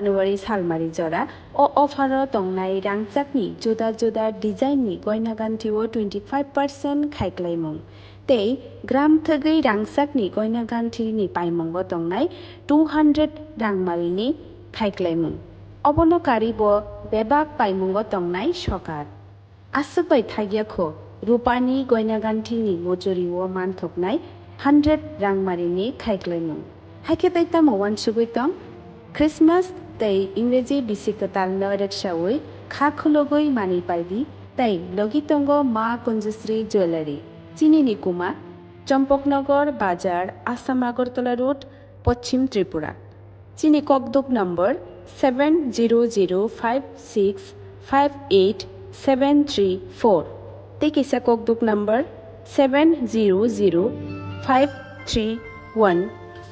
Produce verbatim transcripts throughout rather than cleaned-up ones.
January salmari jora. O offer o tongnai rangchakni juda juda design ni goina ganthi o twenty five percent khaiklaimung tei gram thwgwi rangchakni goina ganthi ni paimungo tongnai two hundred rangmari ni khaiklaimung. Obono karibo bebak paimungo tongnai sokar. Aswk bai thagya kho, rupani goina ganthini mojori o manthoknai hundred rangmari ni khaiklaimung. Haikhe tai tamo uansugwi tong? Christmas tei Ingreji bisi kwtal no rwksaui kha khulugwi manwi paidi tei logi tongo Ma Kunjusri Jewellery, chini ni kuma, Champaknagar Bazar, Assam Agartala Road, Poschim Tripura. Chini kokduk number seven zero zero five six five eight seven three four. Tei kisa kokduk number seven zero zero five three one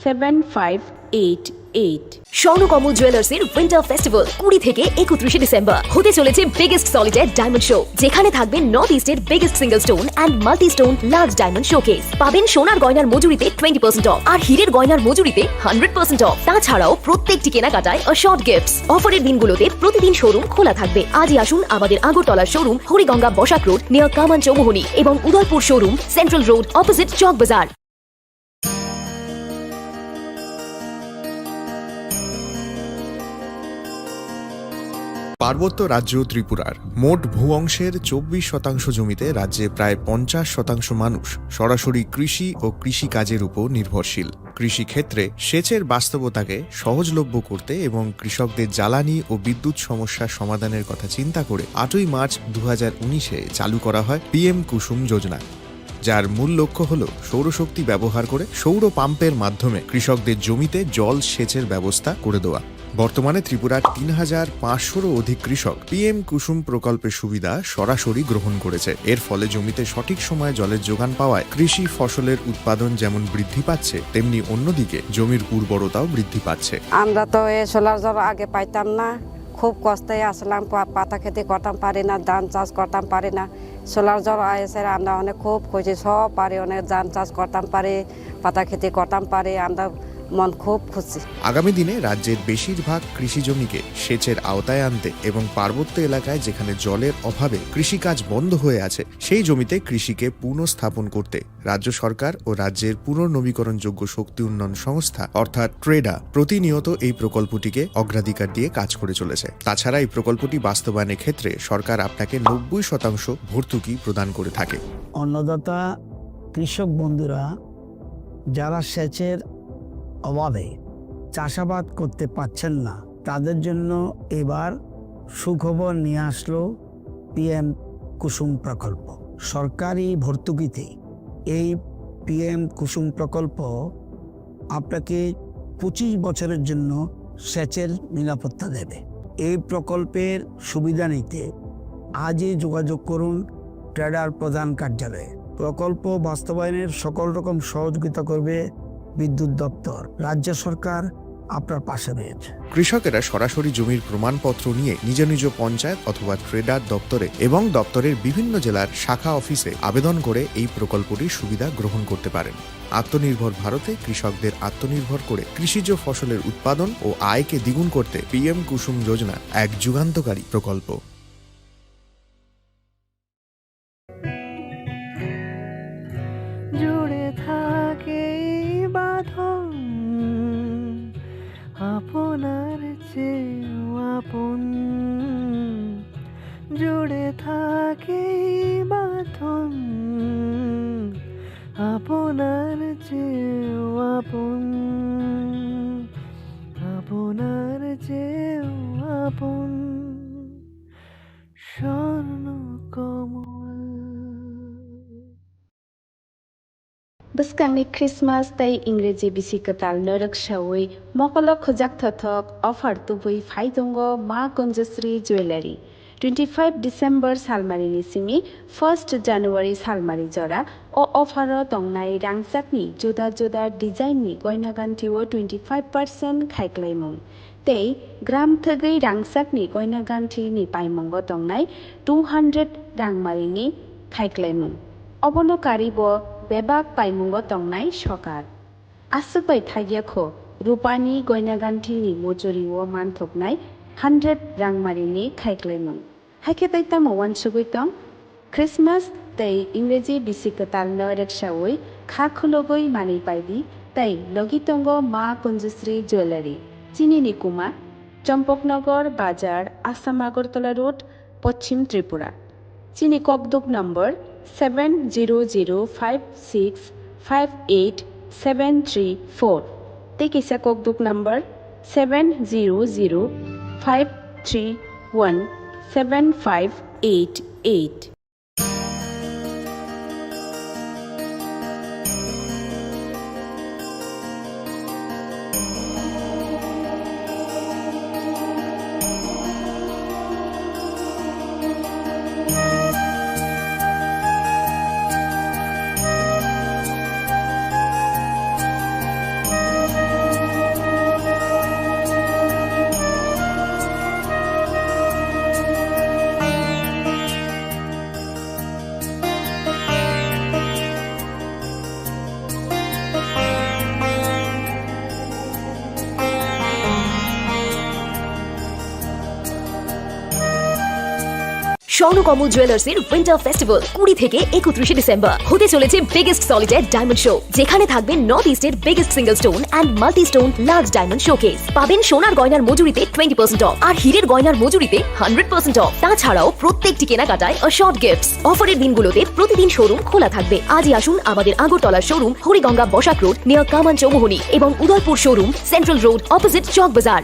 seven five eight eight. Swarnakamal জুয়েলার্সের winter festival কুড়ি থেকে একত্রিশে ডিসেম্বর। হতে চলেছে biggest solitary diamond show, যেখানে থাকবে নর্থ ইস্টের biggest single stone and multi stone large diamond showcase. পাবেন সোনার গয়নার মজুরিতে টোয়েন্টি পার্সেন্ট অফ আর হীরের গয়নার মজুরিতে হান্ড্রেড পার্সেন্ট অফ। তাছাড়াও প্রত্যেকটি কেনাকাটায় অ্যাসিওর্ড গিফটস। অফারের দিনগুলোতে প্রতিদিন শোরুম খোলা থাকবে। আজই আসুন আমাদের Agartala showroom Hariganga Basak road near Kaman Chowmuhani এবং Udaipur showroom central road opposite Chowk Bazar. পার্বত্য রাজ্য ত্রিপুরার মোট ভূ অংশের চব্বিশ শতাংশ জমিতে রাজ্যে প্রায় পঞ্চাশ শতাংশ মানুষ সরাসরি কৃষি ও কৃষিকাজের উপর নির্ভরশীল। কৃষিক্ষেত্রে সেচের বাস্তবতাকে সহজলভ্য করতে এবং কৃষকদের জ্বালানি ও বিদ্যুৎ সমস্যা সমাধানের কথা চিন্তা করে আটই মার্চ দু হাজার উনিশে চালু করা হয় পিএম কুসুম যোজনা, যার মূল লক্ষ্য হল সৌরশক্তি ব্যবহার করে সৌর পাম্পের মাধ্যমে কৃষকদের জমিতে জল সেচের ব্যবস্থা করে দেওয়া। বর্তমানে ত্রিপুরার তিন হাজার পাঁচশোরও অধিক কৃষক পিএম কুসুম প্রকল্পের সুবিধা সরাসরি গ্রহণ করেছে। এর ফলে জমিতে সঠিক সময়ে জলের যোগান পাওয়ায় কৃষি ফসলের উৎপাদন যেমন বৃদ্ধি পাচ্ছে, তেমনি অন্যদিকে জমির উর্বরতাও বৃদ্ধি পাচ্ছে। আমরা তো এ সোলার জল আগে পাইতাম না, খুব কষ্টে আসলাম, পা-, পাতা খেতে করতাম পারি না, ধান চাষ করতাম পারি না। সোলার জল এসে আমরা অনেক খুব খুশি, সব পারি, অনেক ধান চাষ করতাম পারি, পাতা খেতে করতাম পারি, আমরা মন খুব খুশি। আগামী দিনে রাজ্যের বেশিরভাগ কৃষি জমিকে সেচের আওতায় আনতে এবং পার্বত্য এলাকায় যেখানে জলের অভাবে কৃষিকাজ বন্ধ হয়ে আছে, সেই জমিতে কৃষিকে পুনঃস্থাপন করতে রাজ্য সরকার ও রাজ্যের পুনর্নবীকরণযোগ্য শক্তি উন্নয়ন সংস্থা অর্থাৎ ট্রেডা প্রতিনিয়ত এই প্রকল্পটিকে অগ্রাধিকার দিয়ে কাজ করে চলেছে। তাছাড়া এই প্রকল্পটি বাস্তবায়নের ক্ষেত্রে সরকার আপনাকে নব্বই শতাংশ ভর্তুকি প্রদান করে থাকে। অন্নদাতা কৃষক বন্ধুরা যারা সেচের অভাবে চাষাবাদ করতে পারছেন না, তাদের জন্য এবার সুখবর নিয়ে আসলো পিএম কুসুম প্রকল্প। সরকারি ভর্তুকিতে এই পিএম কুসুম প্রকল্প আপনাকে পঁচিশ বছরের জন্য সেচের নিরাপত্তা দেবে। এই প্রকল্পের সুবিধা নিতে আজই যোগাযোগ করুন ট্রেডার প্রধান কার্যালয়ে। প্রকল্প বাস্তবায়নের সকল রকম সহযোগিতা করবে বিদ্যুৎ দপ্তর। রাজ্য সরকার আপনার পাশে রয়েছে। কৃষকেরা সরাসরি জমির প্রমাণপত্র নিয়ে নিজ নিজ পঞ্চায়েত অথবা ট্রেডার দপ্তরে এবং দপ্তরের বিভিন্ন জেলার শাখা অফিসে আবেদন করে এই প্রকল্পটির সুবিধা গ্রহণ করতে পারেন। আত্মনির্ভর ভারতে কৃষকদের আত্মনির্ভর করে কৃষিজ ফসলের উৎপাদন ও আয়কে দ্বিগুণ করতে পিএম কুসুম যোজনা এক যুগান্তকারী প্রকল্প। জুড়ে থাকে এই বাঁধন আপনার চেয়েও আপন। জুড়ে থাকে এই বাঁধন আপনার চেয়েও আপন, আপনার চেয়েও আপন। Swarnakamal. Bwskangni Christmas tei Ingreji bisi kwtal norok saui mokolo khujak thothok offer tubui phai tongo Ma Kunjusri Jewellery. Twenty five December salmari ni simi first January salmari jora o offer o tongnai rangchakni juda juda design ni goina ganthi o twenty five percent khaiklaimung. Tei gram thwgwi rangchakni goina ganthi ni paimungo tongnai two hundred rangmari ni khaiklaimung. Obono karibo bebak paimungo tongnai sokar. Aswk bai thagya kho, Rupani goina ganthini muchuri o manthoknai hundred rangmarini khaiklaimung. Haikhe tei tamo uansugwi tong? Christmas tei Ingreji bisi kwtalno reksaui kha khulugwi manwi paidi tei logi tongo Ma Kunjusri Jewellery. Chinini kuma, Champaknagar Bazar, Assam Agartala Road, Poschim Tripura. Chini kokduk number seven zero zero five six five eight seven three four. Tei kisa kokduk number seven zero zero five three one seven five eight eight. স্বর্ণ কমল জুয়েলার্সের winter festival কুড়ি থেকে একত্রিশে ডিসেম্বর। হতে চলেছে biggest solitary diamond show, যেখানে থাকবে নর্থ ইস্টের biggest single stone and multi stone large diamond showcase. পাবেন সোনার গয়নার মজুরিতে টোয়েন্টি পার্সেন্ট অফ আর হীরের গয়নার মজুরিতে হান্ড্রেড পার্সেন্ট অফ। তাছাড়াও প্রত্যেকটি কেনাকাটায় অ্যাসিওর্ড গিফটস। অফারের দিনগুলোতে প্রতিদিন শোরুম খোলা থাকবে। আজই আসুন আমাদের আগরতলার showroom Hariganga Basak road near Kaman Chowmuhani এবং Udaipur showroom central road opposite Chowk Bazar.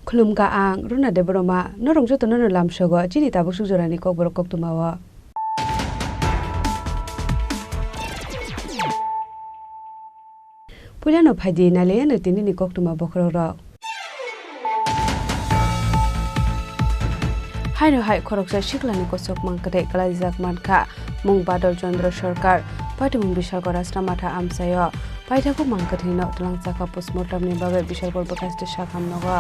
Khulumkha ang Runa Debbarma, norok jotono no lamsogo chini tabuk suk jorani kokborok koktwma o. Puilano phaidi nailaiyano tinini koktwma bokhorok rok. Haino hai khoroksa siklani kosok mang kwthwi kwlaijak mankha mung Badal Chandra Sarkar, patimung Bishalko Rajna Matha amchaio. Paithago mang kwthwino twlangchakha postmortem ni bagwi Bishalpur bwkhaste sakham nogo.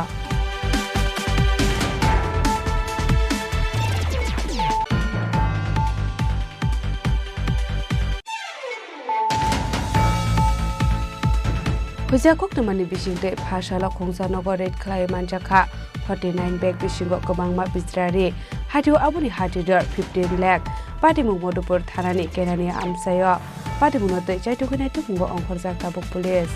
Huijak koktwmani bisingtwi pha salo khungsa nogo raid khlaiwi manjakha forty nine bag bisingo kwbangma bijrari. Hatio aboni hati dor fifteen lakh. Patimung Madhupur thanani kenani amchaio. Patimungno twi chaitugwi naitumungo ongkhorjak tabuk police.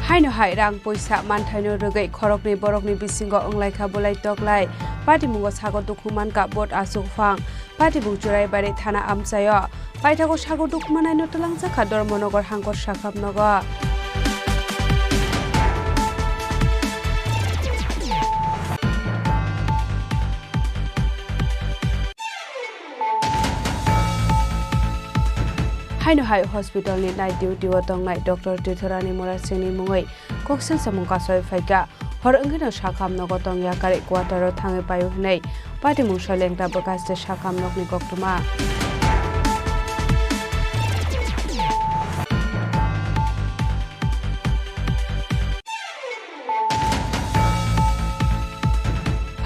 Haino hai rang poisa manthaino rwgwi khoroknwi borokni bisingo wnglaikha bulai toklai. Patimungo sago dukhu mankha vote aswk phang. Patimung Churaibari thana amchaio. Paithago sago dukhu manaino twlangjakha Dharmanagar Hangkor Sakham nogo. Haino hai hospital ni night duty o tongnai Doctor Tirthorani Murasingni mungwi koksil samung kasoi phaikha. Hor wngkheno sakham nogo tongya kari quarter o thangwi paio hwnwi patimung soilengta bwkhaste sakham nokni koktwma.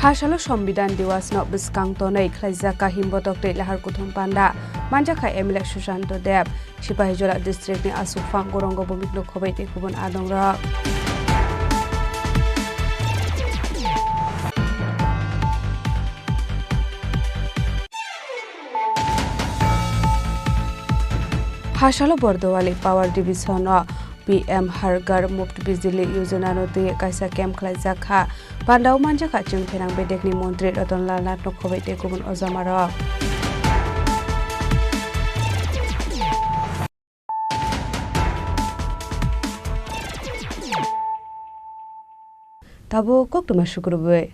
Phasalo Sombidhan Diwas no bwskang tonwi khlaijak kahim botok tei lahar kuthum panda manjakha M L A Sushanto Deb. Sipahijola district ni aswk phang Gorongo Bumik no khobai tei kubun adongrok. Phasalo Bordowali Power Division o P M Har Ghar Muft Bijli Yojana no twi kaisa camp khlaijak kha. Pandao manjakha chwng pherang bedekni montri Ratan Lal Nath no khobwi tei kubun ojamarok. Tabuk koktwma sukrubwi.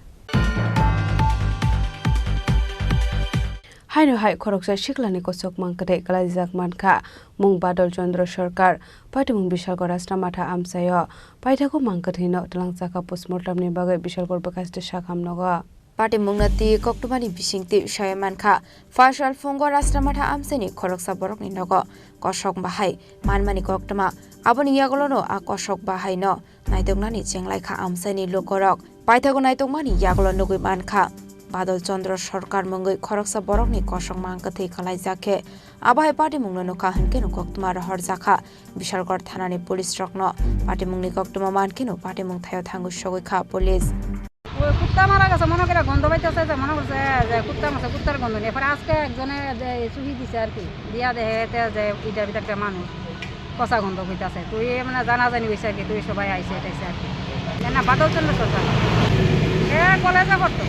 Haino hai khoroksa siklani kosok mang kwthwi kwlaijak mankha mung Badal Chandra Sarkar, patimung Bishalgarh Rashtra Matha amchaio paithago mang kwthwino twlangjakha postmortem ni bagwi Bishalgarh bwkhaste sakham nogo. Patimungno twi koktwmani bisingtwi sai mankha, Faisal Phungo Rashtra Matha amchaini khoroksa borokni nogo kosok bahai manmani koktwma, aboni yagulono a kosok bahaino naitoknani chenglaikha amchaini lukorok. Paithago naitokmani yagulo nugwi mankha, Badal Chandra Sarkar mungwi khoroksa borokni kosok mang kwthwi kwlaijak khe, abo hai patimungno nukha hwnkhe no koktwma rohorjakha Bishalgarh thanani police rokno. Patimungni koktwma mankheno patimung thaio thangwi sogwi kha police. ওই কুত্তা মারা গেছে, মনে করে গন্ধ পাইতেছে, যে মনে করছে যে কুত্তা মারছে, কুত্তার গন্ধ নিয়ে। পরে আজকে একজনে যে চুহি দিছে আর কি, দিয়া দেখে এতে যে ইটার ভিতরে একটা মানুষ পচা গন্ধ হইতাছে। তুই মানে জানাজানি হইছে আর কি, তুই সবাই আইছে, এটা আইছে আর কি। এ না, বাদল চন্দ্র সরকার। এ কলেজে পড়তো।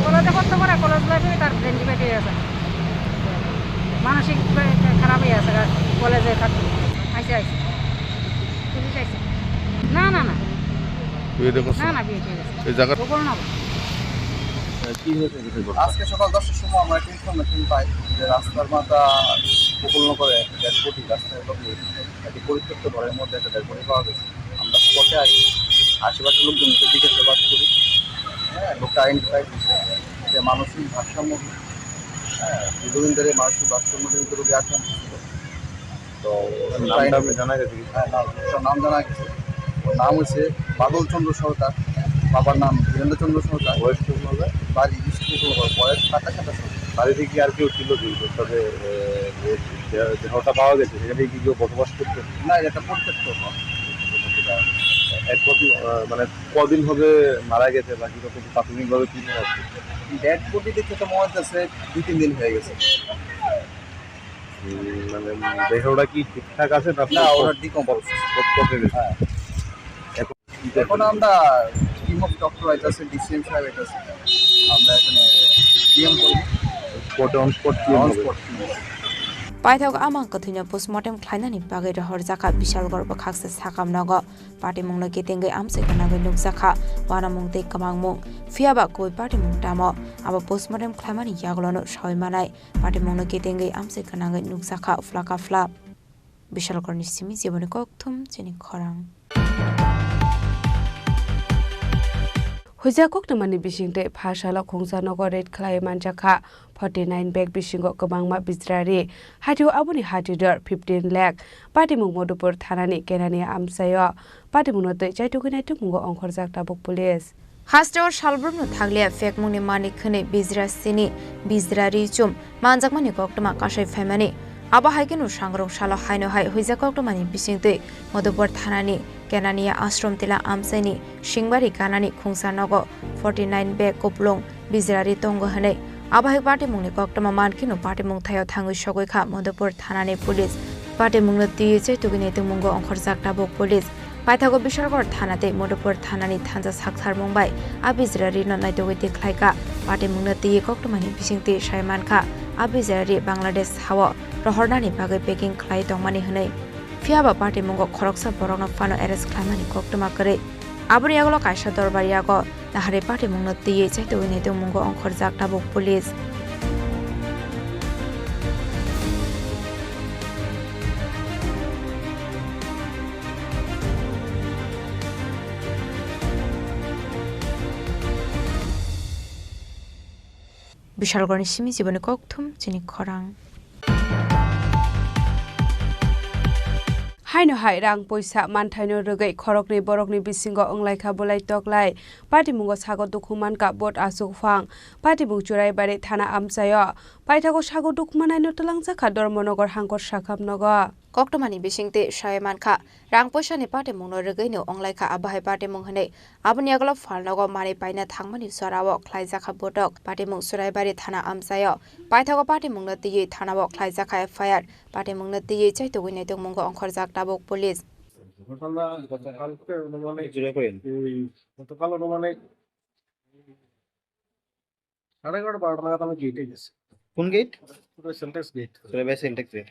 কলেজে পড়তো পরে কলেজ লাইফে তার ব্রেন ডিভাইড হয়ে গেছে। মানসিক খারাপ হয়ে গেছে, কলেজে থাকতো। আইছে, আইছে। পুলিশ আইছে। না, না, না। বিয়ে করছে? না, না, বিয়ে হয়ে গেছে। এই জায়গা গোকুলনগর। কি হয়েছে কিছু ঘটনা? আজকে সকাল দশটার সময় আমরা একটা ইনফরমেশন পাই যে রাস্তার মাথা গোকুলনগরে একটা ডেড বডি রাস্তায় লগে একটি পরিত্যক্ত ঘরের মধ্যে একটা ডেড বডি পাওয়া গেছে। আমরা স্পটে আসি, আশেপাশের লোকজনকে জিজ্ঞাসাবাদ করি। হ্যাঁ, লোকটা আইডেন্টিফাই হয়েছে যে মানসিক ভারসাম্য, হ্যাঁ, দীর্ঘদিন ধরে মানসিক ভারসাম্যজনিত রোগে আক্রান্ত ছিল। তো ওর নামটা জানা গেছে কি? হ্যাঁ, নাম, ওর নাম জানা গেছে। ওর নাম হচ্ছে বাদল চন্দ্র সরকার, বাবার নাম বীরেন্দ্র চন্দ্র সরকার। বয়স কত হবে? বাড়ি ইস্ট কুকুরনগর, বয়স সাতাশ আঠাশ হবে। বাড়িতে কি আর কেউ ছিল কি? ওর সাথে, এ, এ, যে, যে ঘরটা পাওয়া গেছে, সেখানে কি কেউ বসবাস করতো? না, এটা পরিত্যক্ত ঘর। এখন, আহ, মানে কদিন হবে মারা গেছে বা কিরকম প্রাথমিকভাবে কি মনে হচ্ছে? ডেড বডি দেখে তো মনে হচ্ছে দুই তিন দিন হয়ে গেছে। উম, মানে, দেহটা কি ঠিকঠাক আছে না না, ওরা ডিকম্পোজ। পচে গেছে? হ্যাঁ। এখন কি করবেন? এখন আমরা টিম অফ ডক্টর আইতাছে, ডিসিএম সাহেব আইতাছে, আমরা এখানে ডিএম করব। স্পটে অন স্পট টিম অন হবে। Spot team. Paithak amang kwthwino postmortem khlainani bagwi rohorjakha Bishalgarh bwkhaksa sakam nogo. Patimungno kitingwi amchai gwnangwi nukjakha, uanamung tei kwmangmung. Phiyaba kubui patimung tamo? Abo postmortem khlaimani yagulono sawi manai. Patimungno kitingwi amchai gwnangwi nukjakha phla ka phla. Bishalgarhni simi jiboni kokthum chini khorang. Huija koktwmani bisingtwi pha salo khungsa nogo raid khlai manjakha forty nine bag bisingo kwbangma bijrari. Hatio aboni hatidor fifteen lakh. Patimung Madhupur thanani kenani amchaio. Patimungno twi chaitugwi naitugmungo ongkhorjak tabuk police. Hasteo salbrumno thakliya phekmungni manik hwnwi bijra sini, bijra ri chum manjakmani koktwma kasai phaimani. Abo hai kheno sangrong salo haino hai huijak koktwmani bisingtwi Madhupur thanani Kenania Ashram tila amchaini Singbari ganani khungsa nogo forty nine bag kuplung bijra ri tongo hwnwi. Abo hai patimungni koktwma mankheno patimung thaio thangwi sogwi kha Madhupur thanani police. Patimungno twiwi chaitugwi naitugmungo ongkhorjak tabuk police. Paithago Bishalgarh thana tei Madhupur thanani thansa saktharmung bai a bijra rino naitugwi tikhlaikha. Patimungno twiwi koktwmani bisingtwi sai mankha a bijra ri Bangladesh hao rohornani bagwi packing khlai tongmani hwnwi. Phiyaba patimungo khoroksa borokno phano arrest khlaimani koktwma kwrwi. Aboni yagulo kaisa dorbar yago naharwi patimungno twiwi chaitugwi naitugmungo ongkhorjak tabuk police. Bishalgarhni simi jiboni kokthum chini khorang. Haino hai rang poisa manthaino rwgwi khoroknwi borokni bisingo wnglaikha bolai toklai. Patimungo sago dukhu mankha vote achuk phang. Patimung Churaibari thana amchaio. Paithago sago dukhu manaino twlangjakha Dharmanagar hangkor sakham nogo. Koktwmani bisingtwi sawi mankha, rang poisani patimungno rwgwino wnglaikha, abohai patimung hwnwi aboni yagulo phalnogo manwi paina thangmani jorao khlaijakha botok. Patimung Churaibari thana amchaio paithago patimungno twiwi thanao khlaijakha F I R. Patimungno twiwi chaitugwi naitugmungo ongkhorjak tabuk police. ঘটনা গতকালকে অনুমানিক, ওই গতকাল অনুমানিক সাড়ে এগারোটা বারোটা নাগাদ আমি গেটে গেছি। কোন গেট? ওটা সিনট্যাক্স গেট। ওটা সিনট্যাক্স গেট।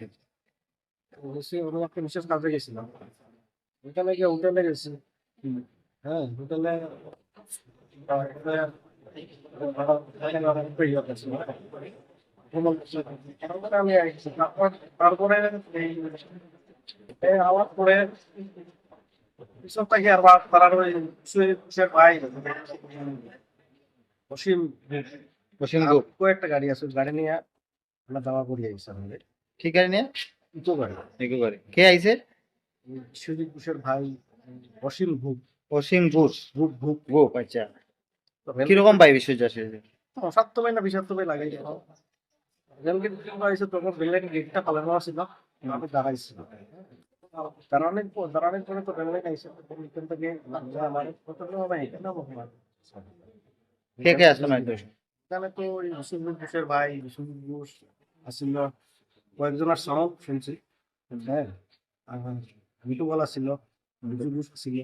গেছি, আমি একটা বিশেষ কাজে গেছিলাম। ওখানে গিয়ে হোটেলে গেছি। হুম। হ্যাঁ, হোটেলে তারপরে আমি আইছি। তারপর, তারপরে এই, এই আওয়াজ পরে পিছন থেকে আবার তারা ওই সুইফটের ভাই অসীম, অসীম আর গুপ্ত। কয়েকটা গাড়ি আছে, গাড়ি নিয়ে আমরা দাওয়া করি আইছি আমাদের। কি গাড়ি নিয়ে? ইকো গাড়ি। ইকো গাড়ি। কে আইছে? সুজিত ঘোষের ভাই অসীম ভোগ। অসীম ঘোষ। ভোগ, ভোগ। ভোগ, আচ্ছা। তো রেল কিরকম ভাই বিষয় যাচ্ছে? তো অসাধ্য ভাই না বিষাক্ত ভাই লাগে। রেল গেট যখন আইছে তখন রেল লাইন গেটটা তালা মারা ছিল, আমি দাঁড়াইছি। দাঁড়ানোর পর, দাঁড়ানোর পরে তো রেল লাইন আইছে, তখন এখান থেকে আমার কত সময় এখানে আমার কে কে আসলো না একটু? এখানে তো ওই বিশ্বজিৎ ঘোষের ভাই, বিশ্বজিৎ ঘোষ আসছিল, কয়েকজন আসছিল শুনছি। হ্যাঁ, আর মিঠু বলা ছিল, বিশ্বজিৎ ঘোষ ছিল,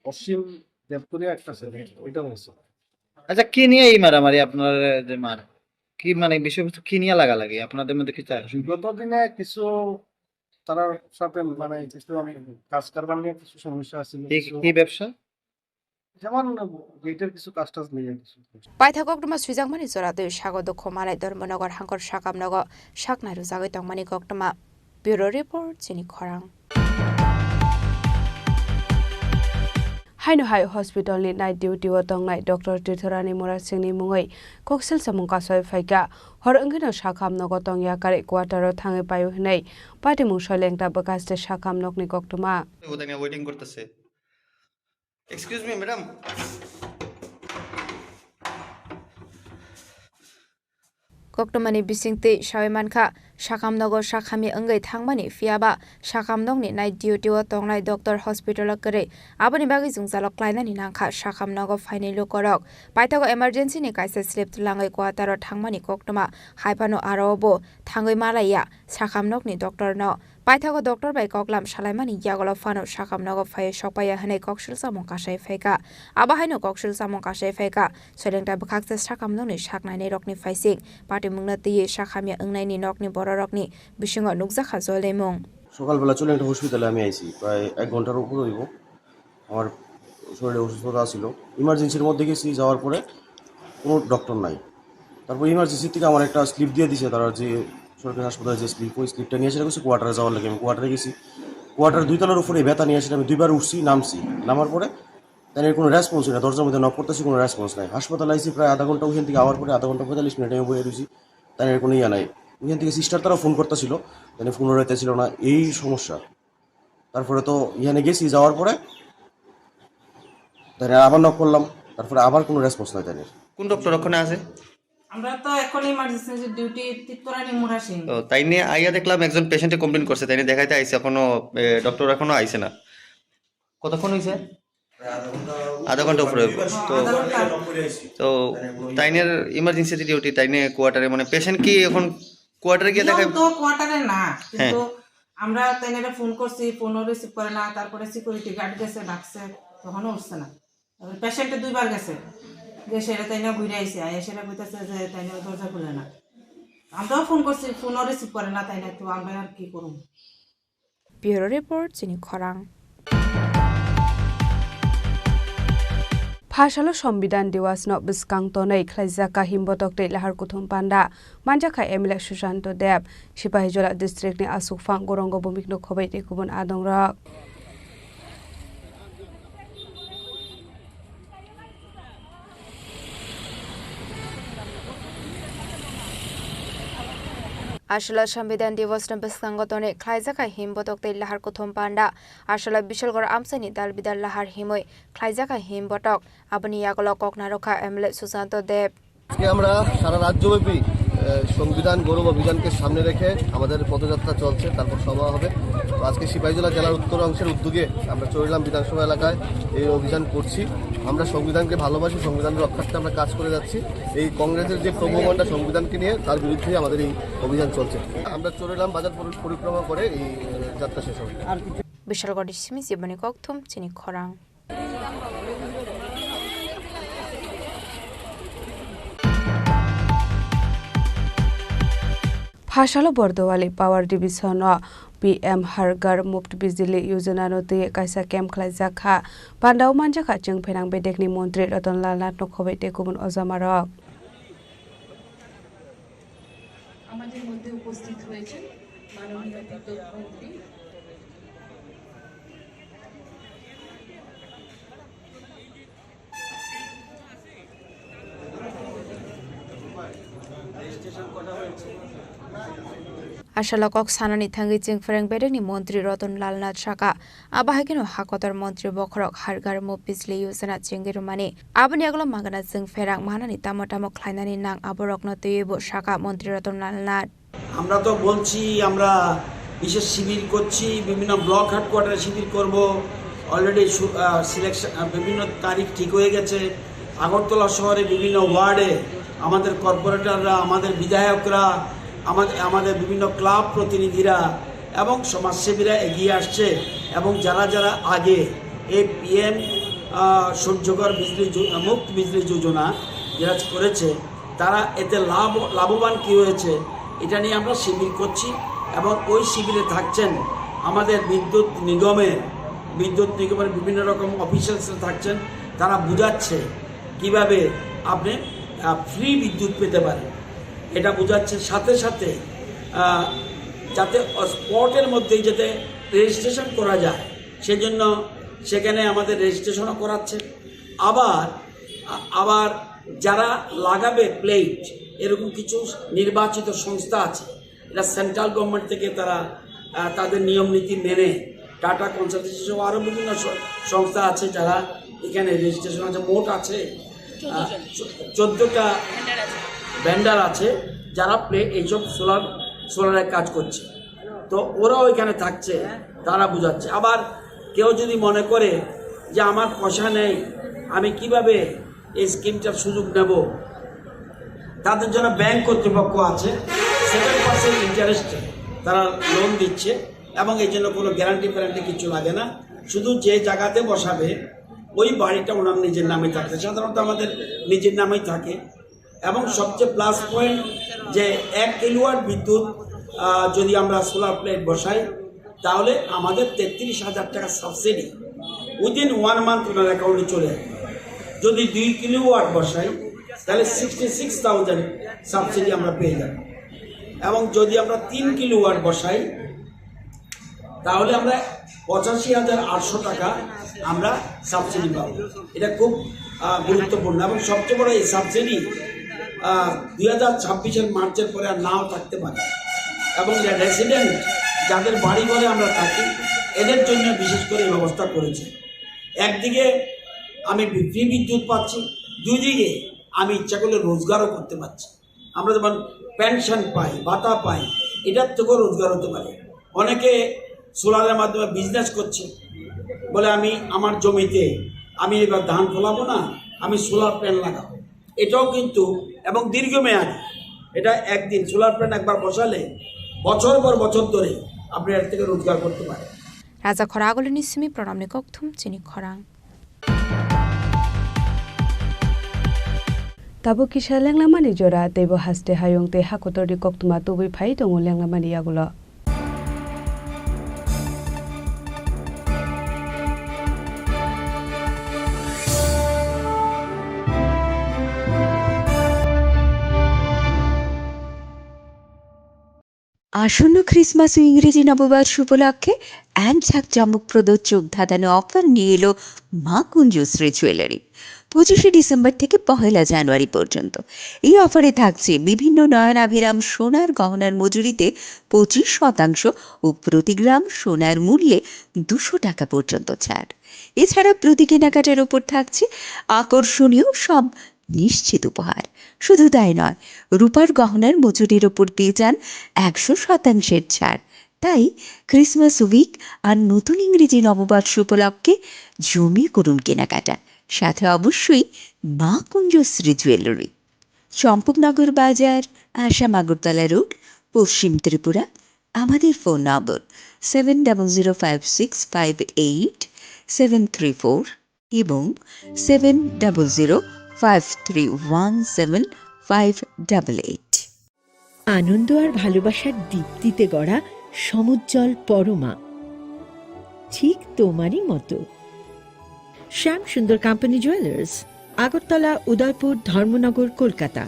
অসীম দেবপুরিয়া একটা ছিল, ওইটা হয়েছে। আচ্ছা, কি নিয়ে এই মারামারি আপনার, যে মার? কি মানে বিষয়বস্তু কি নিয়ে লাগালাগি? আপনাদের মধ্যে কিছু আছে? বিগত দিনে কিছু তার সাথে মানে কিছু আমি কাজ কারবার নিয়ে কিছু সমস্যা আছিল, কি, কিছু কি ব্যবসা? যেমন গেটের কিছু কাজ টাজ নিয়ে কিছু। Paithak koktwma swijakmani jora twi sago dukhu manai Dharmanagar hangkor sakam nogo saknai rwjagwi tongmani koktwma. Bureau Report, Chini Khorang. Haino hai hospital ni night duty o tongnai Doctor Tirthorani Murasingni mungwi koksil samung kasai phaikha. Hor wngwino sakam nogo tongya kare quarter o thangwi paio hinwi patimung soilengta bwkhaste sakam nokni koktwma. Waiting করতেছে। Excuse me, madam. Koktwmani bisingtwi sawi mankha, sakam nogo sakhamya wngwi thangmani, phiyaba sakam nokni night duty o tongnai doctor hospital o kwrwi. Aboni bagwi jwngjalo klainani nangkha sakam nogo phainai lukorok. Paithago emergency ni kaisa slip twlangwi quarter o thangmani koktwma, haiphano aro bo thangwi malaiya sakam nokni doctor no. Paithago doctor bai koklam salaimani yagulo phano sakam nogo phaiwi sokpaiya hwnwi koksil samung kasai phaikha. Abo haino koksil samung kasai phaikha. Soilengta bwkhaksa sakam nokni saknainai rokni phaising patimungno twiwi sakhamya wngnaini nokni bororokni bisingo nukjakha jolemung. সকালবেলা চলে একটা হসপিটালে আমি আইছি, প্রায় এক ঘন্টার উপরে হইব। আমার শরীরে অসুস্থতা ছিল, ইমার্জেন্সির মধ্যে গেছি, যাওয়ার পরে কোনো ডক্টর নাই। তারপর ইমার্জেন্সি থেকে আমার একটা স্লিপ দিয়ে দিছে তারা, যে সরকারি হাসপাতালে যে স্লিপ, ওই স্লিপটা নিয়ে এসে রাখছে কোয়ার্টারে যাওয়ার লাগে। আমি কোয়ার্টারে গেছি, কোয়ার্টার দুই তলার উপরে ব্যথা নিয়ে এসে আমি দুইবার উঠছি, নামছি, নামার পরে তাদের কোনো রেসপন্স নেই। দরজার মধ্যে নক করতেছি, কোনো রেসপন্স নাই। হাসপাতালে আইছি প্রায় আধা ঘন্টা, ওইখান থেকে আওয়ার পরে আধা ঘন্টা পঁয়তাল্লিশ মিনিট আমি বসে রয়েছি, তাদের কোনো ইয়ে নাই। ওইখান থেকে সিস্টার তারা ফোন করতেছিল, তাদের ফোন উঠাইতেছিল না, এই সমস্যা। তারপরে তো এখানে গেছি, যাওয়ার পরে তাদের আবার নক করলাম, তারপরে আবার কোনো রেসপন্স নাই তাদের। কোন ডক্টর ওখানে আছে? আমরা তো এখন ইমার্জেন্সি ডিউটি তিত্তরানি মুরাসিং। তো তাই নিয়ে আইয়া দেখলাম একজন পেশেন্টে কমপ্লেন করছে, তাই নিয়ে দেখাইতে আইছে, এখনো, এ, ডক্টর এখনো আইছে না। কতক্ষণ হইছে? আধা ঘন্টা উপরে। তো, আধা ঘন্টা। তো তাইনের ইমার্জেন্সি ডিউটি, তাইনে কোয়ার্টারে, মানে, পেশেন্ট কি এখন কোয়ার্টারে গিয়ে নিয়ম দেখায়? তো কোয়ার্টারে না, হ্যাঁ। কিন্তু আমরা তাইনারে ফোন করছি, ফোনও রিসিভ করে না, তারপরে সিকিউরিটি গার্ড গেছে, ডাকছে, তখনও উঠছে না। তারপরে পেশেন্টে দুইবার গেছে, যে সেটা তাইনা ঘুরে আইছে, আইয়া সেটা কইতাছে যে তাইনা দরজা খুলে না। আমরাও ফোন করছি, ফোনও রিসিভ করে না তাইনা, তো আমরা আর কি করব? Bureau Report, Chini Khorang. Phasalo Sombidhan Diwas no bwskang tonwi khlaijak kahim botok tei lahar kuthum panda manjakha M L A Susanto Deb. Sipahijola district ni asukphang Gorongo Bumik no khoboi tei kubun adongrok. Aswla Sombidhan Diwas ni bwskango tonwi khlaijakha him botok tei lahar kuthum panda. Aswla Bishalgarh amchaini dal bidal lahar himwi khlaijakha him botok. Aboni yagulo kok narwkha M L A Susanto Deb. আজকে আমরা সারা রাজ্যব্যাপী আহ, সংবিধান গৌরব অভিযানকে সামনে রেখে আমাদের পদযাত্রা চলছে, তারপর সভা হবে। তো আজকে সিপাহীজলা জেলার উত্তর অংশের উদ্যোগে আমরা চৌরিলাম বিধানসভা এলাকায় এই অভিযান করছি। আমরা সংবিধানকে ভালোবাসি, সংবিধান রক্ষার্থে আমরা কাজ করে যাচ্ছি। এই কংগ্রেসের যে প্রভুভণ্ডা সংবিধানকে নিয়ে, তার বিরুদ্ধেই আমাদের এই অভিযান চলছে। আমরা চৌরিলাম বাজার পরি-, পরিক্রমা করে এই, আহ, যাত্রা শেষ হবে। Bishalgarh simi jiboni kokthum chini khorang. Phasalo Bordowali Power Division o P M Har Ghar Muft Bijli Yojana no twi kaisa camp khlaijak kha. Pandao manjakha chwng pherang bedekni montri Ratan Lal Nath no khobai tei kubun ojamarok. আমাদের মধ্যে উপস্থিত হয়েছেন মাননীয় বিদ্যুৎ মন্ত্রী। Asalo kok sanani thangwi chwng phereng bedekni montri Ratan Lal Nath saka, abo hai kheno hakotor montri bokhorok Har Ghar Muft Bijli Yojana chengwi rwmani. Aboni yagulo magana chwng pherang manani tamo tamo khlainani nang aborokno twiwi bo saka montri Ratan Lal Nath. আমরা তো বলছি, আমরা বিশেষ শিবির করছি, বিভিন্ন ব্লক হেডকোয়ার্টারে শিবির করব। Already selection, বিভিন্ন তারিখ ঠিক হয়ে গেছে। আগরতলা শহরে বিভিন্ন ওয়ার্ডে আমাদের কর্পোরেটররা, আমাদের বিধায়করা, আমাদের, আমাদের বিভিন্ন ক্লাব প্রতিনিধিরা এবং সমাজসেবীরা এগিয়ে আসছে। এবং যারা যারা আগে এই পিএম সূর্যঘর বিজলি যো-, মুফত বিজলি যোজনা যেটা করেছে, তারা এতে লাভ, লাভবান কী হয়েছে, এটা নিয়ে আমরা শিবির করছি। এবং ওই শিবিরে থাকছেন আমাদের বিদ্যুৎ নিগমের, বিদ্যুৎ নিগমের বিভিন্ন রকম অফিসিয়ালসরা থাকছেন, তারা বুঝাচ্ছে কিভাবে আপনি, আহ, ফ্রি বিদ্যুৎ পেতে পারেন। এটা বোঝাচ্ছে সাথে সাথে, আহ, যাতে স্পটের মধ্যেই যাতে রেজিস্ট্রেশন করা যায়, সেজন্য সেখানে আমাদের রেজিস্ট্রেশনও করাচ্ছে। আবার, আ-, আবার যারা লাগাবে প্লেট, এরকম কিছু নির্বাচিত সংস্থা আছে, এটা সেন্ট্রাল গভর্নমেন্ট থেকে তারা, আহ, তাদের নিয়ম নীতি মেনে টাটা কনসালটেন্সি সহ আরও বিভিন্ন স-, সংস্থা আছে যারা এখানে রেজিস্ট্রেশন আছে, মোট আছে, আহ, চো-, চোদ্দটা ভেন্ডার আছে যারা প্লে-, এইসব সোলার, সোলারের কাজ করছে। তো ওরাও এখানে থাকছে, তারা বুঝাচ্ছে। আবার কেউ যদি মনে করে যে আমার পয়সা নেই, আমি কিভাবে এই স্কিমটার সুযোগ নেব, তাদের জন্য ব্যাংক কর্তৃপক্ষ আছে, সেভেন পার্সেন্ট ইন্টারেস্টে তারা লোন দিচ্ছে এবং এই জন্য কোনো গ্যারান্টি ফ্যারান্টি কিছু লাগে না। শুধু যে জায়গাতে বসাবে, ওই বাড়িটা ওনার নিজের নামে থাকছে। সাধারণত আমাদের নিজের নামেই থাকে। এবং সবচেয়ে প্লাস পয়েন্ট যে এক কিলোওয়াট বিদ্যুৎ, আহ, যদি আমরা সোলার প্লেট বসাই, তাহলে আমাদের তেত্রিশ হাজার টাকা সাবসিডি উইদিন ওয়ান মান্থ ওনার অ্যাকাউন্টে চলে আসবে। যদি দুই কিলোওয়াট বসাই, তাহলে সিক্সটি সিক্স থাউজেন্ড সাবসিডি আমরা পেয়ে যাব। এবং যদি আমরা তিন কিলোওয়াট বসাই, তাহলে আমরা পঁচাশি হাজার আটশো টাকা আমরা সাবসিডি পাবো। এটা খুব, আহ, গুরুত্বপূর্ণ। এবং সবচেয়ে বড়, এই সাবসিডি, আহ, দুই হাজার ছাব্বিশের মার্চের পরে আর নাও থাকতে পারে। এবং রেসিডেন্ট, যাদের বাড়ি ঘরে আমরা থাকি, এদের জন্য বিশেষ করে এই ব্যবস্থা করেছে। একদিকে আমি ফ্রি বিদ্যুৎ পাচ্ছি, দুই দিকে আমি ইচ্ছা করলে রোজগারও করতে পারছি। আমরা যেমন পেনশন পাই, ভাতা পাই, এটার থেকেও রোজগার হতে পারে। অনেকে সোলারের মাধ্যমে বিজনেস করছে, বলে, "আমি আমার জমিতে আমি এবার ধান ফলাবো না, আমি সোলার প্যানেল লাগাবো।" এটাও কিন্তু, এবং দীর্ঘমেয়াদী, এটা একদিন সোলার প্যানেল একবার বসালে বছর পর বছর ধরে আপনি এর থেকে রোজগার করতে পারেন। Raja khorang agulini simi pranamni kokthum chini khorang. Tabuk kisa lenglamani jora, teibo haste hayung tei hakotorni koktwma tubui phai tongo lenglamani yagulo. আসন্ন ক্রিসমাস ও ইংরেজি নববর্ষ উপলক্ষে এক জাঁকজমকপ্রদ চোখ ধাঁধানো অফার নিয়ে এলো মা কুঞ্জশ্রী জুয়েলারি। পঁচিশে ডিসেম্বর থেকে পহেলা জানুয়ারি পর্যন্ত এই অফারে থাকছে বিভিন্ন নয়নাভিরাম সোনার গহনার মজুরিতে পঁচিশ শতাংশ ও প্রতি গ্রাম সোনার মূল্যে দুশো টাকা পর্যন্ত ছাড়। এছাড়া প্রতি কেনাকাটার ওপর থাকছে আকর্ষণীয় সব নিশ্চিত উপহার। শুধু তাই নয়, রূপার গহনার মজুরির ওপর পেয়ে যান একশো শতাংশের ছাড়। তাই ক্রিসমাস উইক আর নতুন ইংরেজি নববর্ষ উপলক্ষে জমিয়ে করুন কেনাকাটা, সাথে অবশ্যই মা কুঞ্জশ্রী জুয়েলারি, চম্পকনগর বাজার, আসাম আগরতলা রোড, পশ্চিম ত্রিপুরা। আমাদের phone number seven double zero five six five eight seven three four এবং seven double zero five three one seven five double eight. আনন্দ আর ভালোবাসার দীপ্তিতে গড়া সমুজ্জ্বল পরমা, ঠিক তোমারই মতো। শ্যাম সুন্দর কোম্পানি জুয়েলার্স, আগরতলা, উদয়পুর, ধর্মনগর, কলকাতা।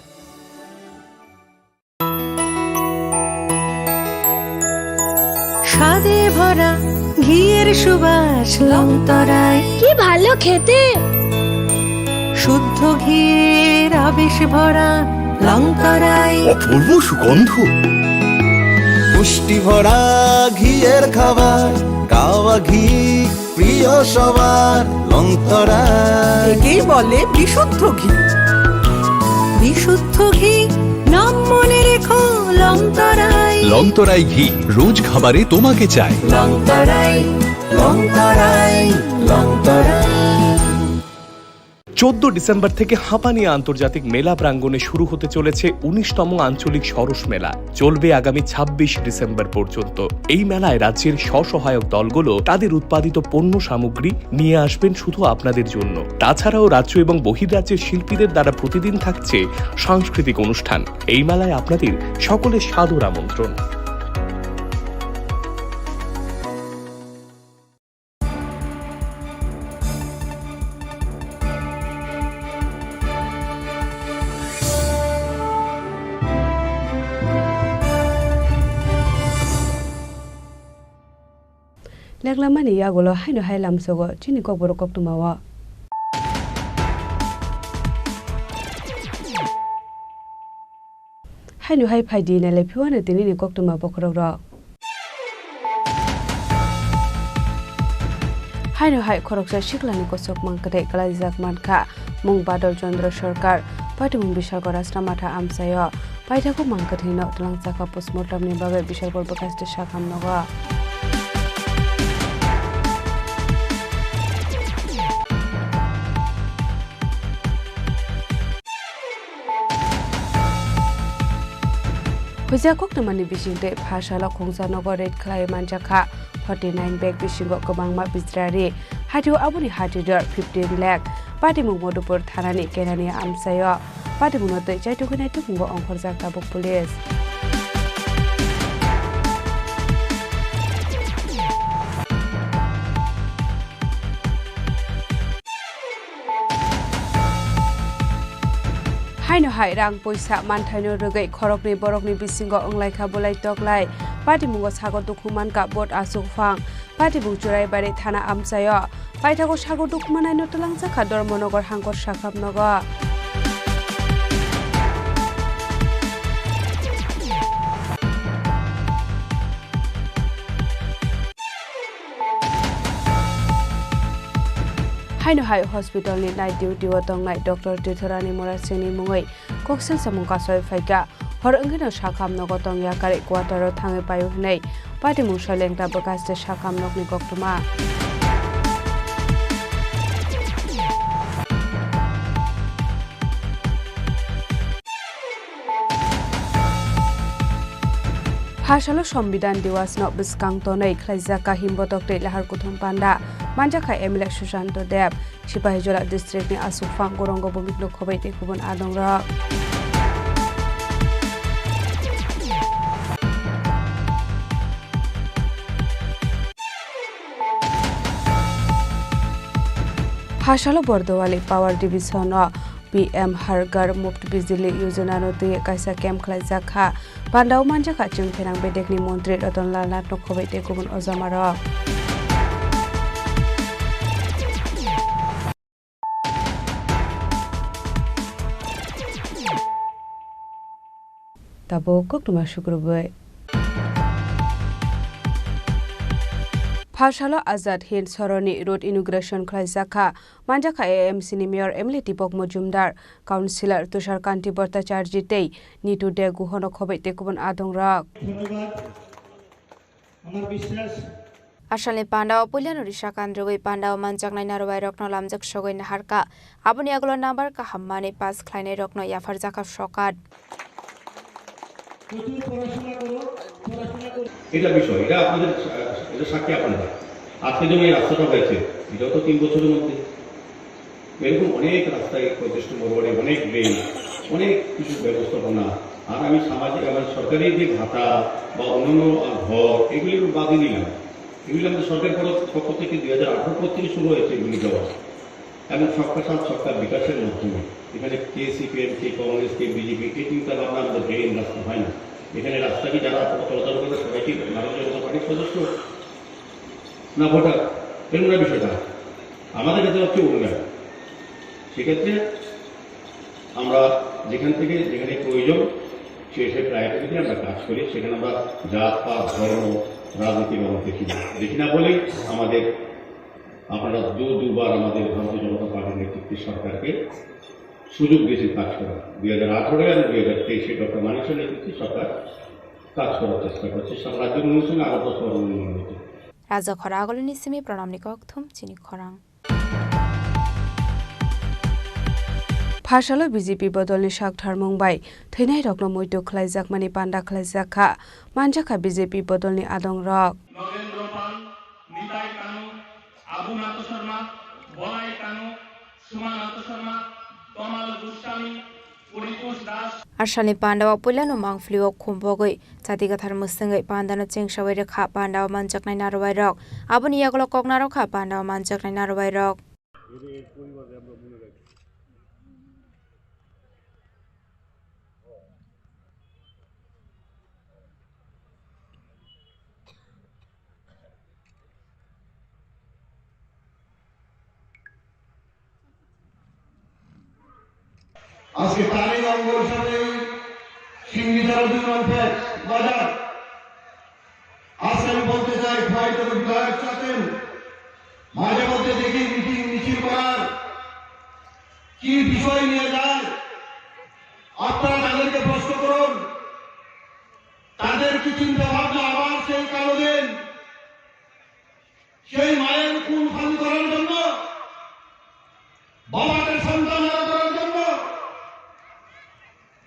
স্বাদে ভরা ঘিয়ের সুবাস লংতরায়। কি ভালো খেতে! শুদ্ধ ঘিয়ের আবেশ ভরা লংতরায়। অপূর্ব সুগন্ধ। পুষ্টি ভরা ঘিয়ের খাবার, গাওয়া ঘি প্রিয় সবার লংতরায়। একেই বলে বিশুদ্ধ ঘি। বিশুদ্ধ ঘি, নাম মনে রেখো লংতরায়। লংতরাই ঘি, রোজ খাবারে তোমাকে চাই। লংতরায়, লংতরায়, লংতরায়। চোদ্দ ডিসেম্বর থেকে হাঁপানিয়া আন্তর্জাতিক মেলা প্রাঙ্গণে শুরু হতে চলেছে উনিশতম আঞ্চলিক সরস মেলা। চলবে আগামী ছাব্বিশ ডিসেম্বর পর্যন্ত। এই মেলায় রাজ্যের স্বসহায়ক দলগুলো তাদের উৎপাদিত পণ্য সামগ্রী নিয়ে আসবেন শুধু আপনাদের জন্য। তাছাড়াও রাজ্য এবং বহির্রাজ্যের শিল্পীদের দ্বারা প্রতিদিন থাকছে সাংস্কৃতিক অনুষ্ঠান। এই মেলায় আপনাদের সকলের সাদর আমন্ত্রণ। Leklamani yagulo haino hai lamsogo chini kokborok koktwmao. Haino hai phaidi nailai phiwano tinini koktwma bokhorokrok. Haino hai khoroksa siklani kosok mang kwthai kwlaijak mankha mung Badal Chandra Sarkar, patimung Bishalkor Rashtra Matha amchaio. Paithago mang kwthwino twlangchakha postmortemni bagwi Bishalkor bwkhaste sakham nogo. Huijak koktwmani bisingtwi pha salo khungsa nogo raid khlaiwi manjakha forty nine bag bisingo kwbangma bijrari. Hatio aboni hatidor fifteen lakh. Patimung Madhupur thanani kenani amchaio. Patimungno twi chaitugwi naitugmungbo ongkhorjak tabuk police. Haino hai rang poisa manthaino rwgwi khoroknwi borokni bisingo wnglaikha bolai toklai. Patimungo sago dukhu mankha vote aswk phang. Patimung Churaibari thana amchaio. Paithago sago dukhu manaino twlangjakha Dharmanagar hangkor sakhap nogo. Haino hai hospital ni night duty o tongnai Doctor Tirthorani Murasingni mungwi koksil samung kasoi phaikha. Hor wngkheno sakham nogo tongya kari quarter o thangwi paio hwnwi patimung soilengta bwkhaste sakham nokni koktwma. Phasalo Sombidhan Diwas no bwskang tonwi khlaijak kahim botok tei lahar kuthum panda manjakha M L A Sushanto Deb, Sipahijola district ni aswk phang Gorongo Bumik no khobai tei kubun adongrok. Phasalo Bordowali Power Division o P M Har Ghar Muft Bijli Yojana no twi kaisa camp khlaijak kha. Pandao manjakha chwng pherang bedekni montri Ratan Lal Nath no khobai tei kubun ojamarok. Tabuk koktwma sukrubwi. Phasalo Azad Hind Soroni road inauguration khlaijak kha. Manjakha A M C ni mayor M L A Deepak Majumdar, councillor Tushar Kanti Bhattacharjee tei Nitu De Guhono khobai tei kubun adongrok. ধন্যবাদ। আমার বিশ্বাস Asalni pandao puilano risa kandrwi pandao manjaknai narwai rokno lamjak sogwi naharka. Aboni yagulo number kaham manwi pass khlainai rokno yapharjakha sokat. প্রচুর পড়াশোনা করো, পড়াশোনা করো। এটা বিষয়, এটা আপনাদের সা-, এটা সাক্ষী আপনারা। আজকে যেমন এই রাস্তাটা হয়েছে, এটাও তো তিন বছরের মধ্যে। এরকম অনেক রাস্তায়, পঁয়ত্রিশটা মোড় বাড়ি, অনেক ড্রেন, অনেক কিছু ব্যবস্থাপনা। আর আমি সামাজিক, আমার সরকারি যে ভাতা বা অন্যান্য, আহ, ঘর, এগুলি আমি বাদই দিলাম। এগুলি আমাদের সরকার পক্ষ থেকে দুই হাজার আঠারো পর থেকে শুরু হয়েছে এগুলি দেওয়া। এবং সবকা সাথ সবকা বিকাশের মাধ্যমে এখানে কে সিপিএম, কে কংগ্রেস, কে বিজেপি, এই চিন্তা ভাবনা আমাদের ড্রেন রাস্তা হয় না। এখানে রাস্তা কি যারা চলাচল করে সবাই কি ভারতীয় জনতা পার্টির সদস্য? না ভোটার? এরকম একটা বিষয়টা। আমাদের কাছে হচ্ছে উন্নয়ন। সেক্ষেত্রে আমরা যেখান থেকে যেখানে প্রয়োজন সেই সেই প্রায়োরিটি আমরা কাজ করি। সেখানে আমরা জাত, পাত, ধর্ম, রাজনীতি আমরা দেখি না। দেখি না বলেই আমাদের আপনারা দু দুবার আমাদের ভারতীয় জনতা পার্টির নেতৃত্বে সরকারকে সুযোগ দিয়েছেন কাজ করার। দুই হাজার আঠারো এবং দুই হাজার তেইশে ডক্টর মানিক সাহার নেতৃত্বে সরকার কাজ করার চেষ্টা করছে। সারা রাজ্যের উন্নয়নের সঙ্গে আগরতলা শহরের উন্নয়ন হচ্ছে। Raja khora agulini simi pranamni kokthum chini khorang. Phasalo B J P bodolni saktharmung bai thwinairokno muitu khlaijakmani panda khlaijak kha, manjakha B J P bodolni adongrok. Nagendra পাল, নিতাই কানু, আবু নাথ শর্মা, বলাই কানু, সুমা নাথ শর্মা, তমাল গোস্বামী, পরিতোষ Das. Asalni pandao puilano mangphlio khumbogwi chati gathar mwswngwi pandano chengsawi rwkha. Pandao manjaknai narwuairok, aboni yagulo kok narwkha pandao manjaknai narwuairok. আজকে তারই অঙ্গন সাথে এই সিঙ্গিঝাড়া দুই নম্বর বাজার। আজকে আমি বলতে চাই, খোয়াই তরফ বিধায়ক চাচ্ছেন, মাঝে মধ্যে দেখি মিটিং মিছিল করার, কি বিষয় নিয়ে যায়, আপনারা তাদেরকে প্রশ্ন করুন। তাদের কি চিন্তা ভাবনা আবার সেই কালো দিন, সেই মায়ের কুল খালি করার জন্য, বাবাকে সন্তান হারা করার জন্য,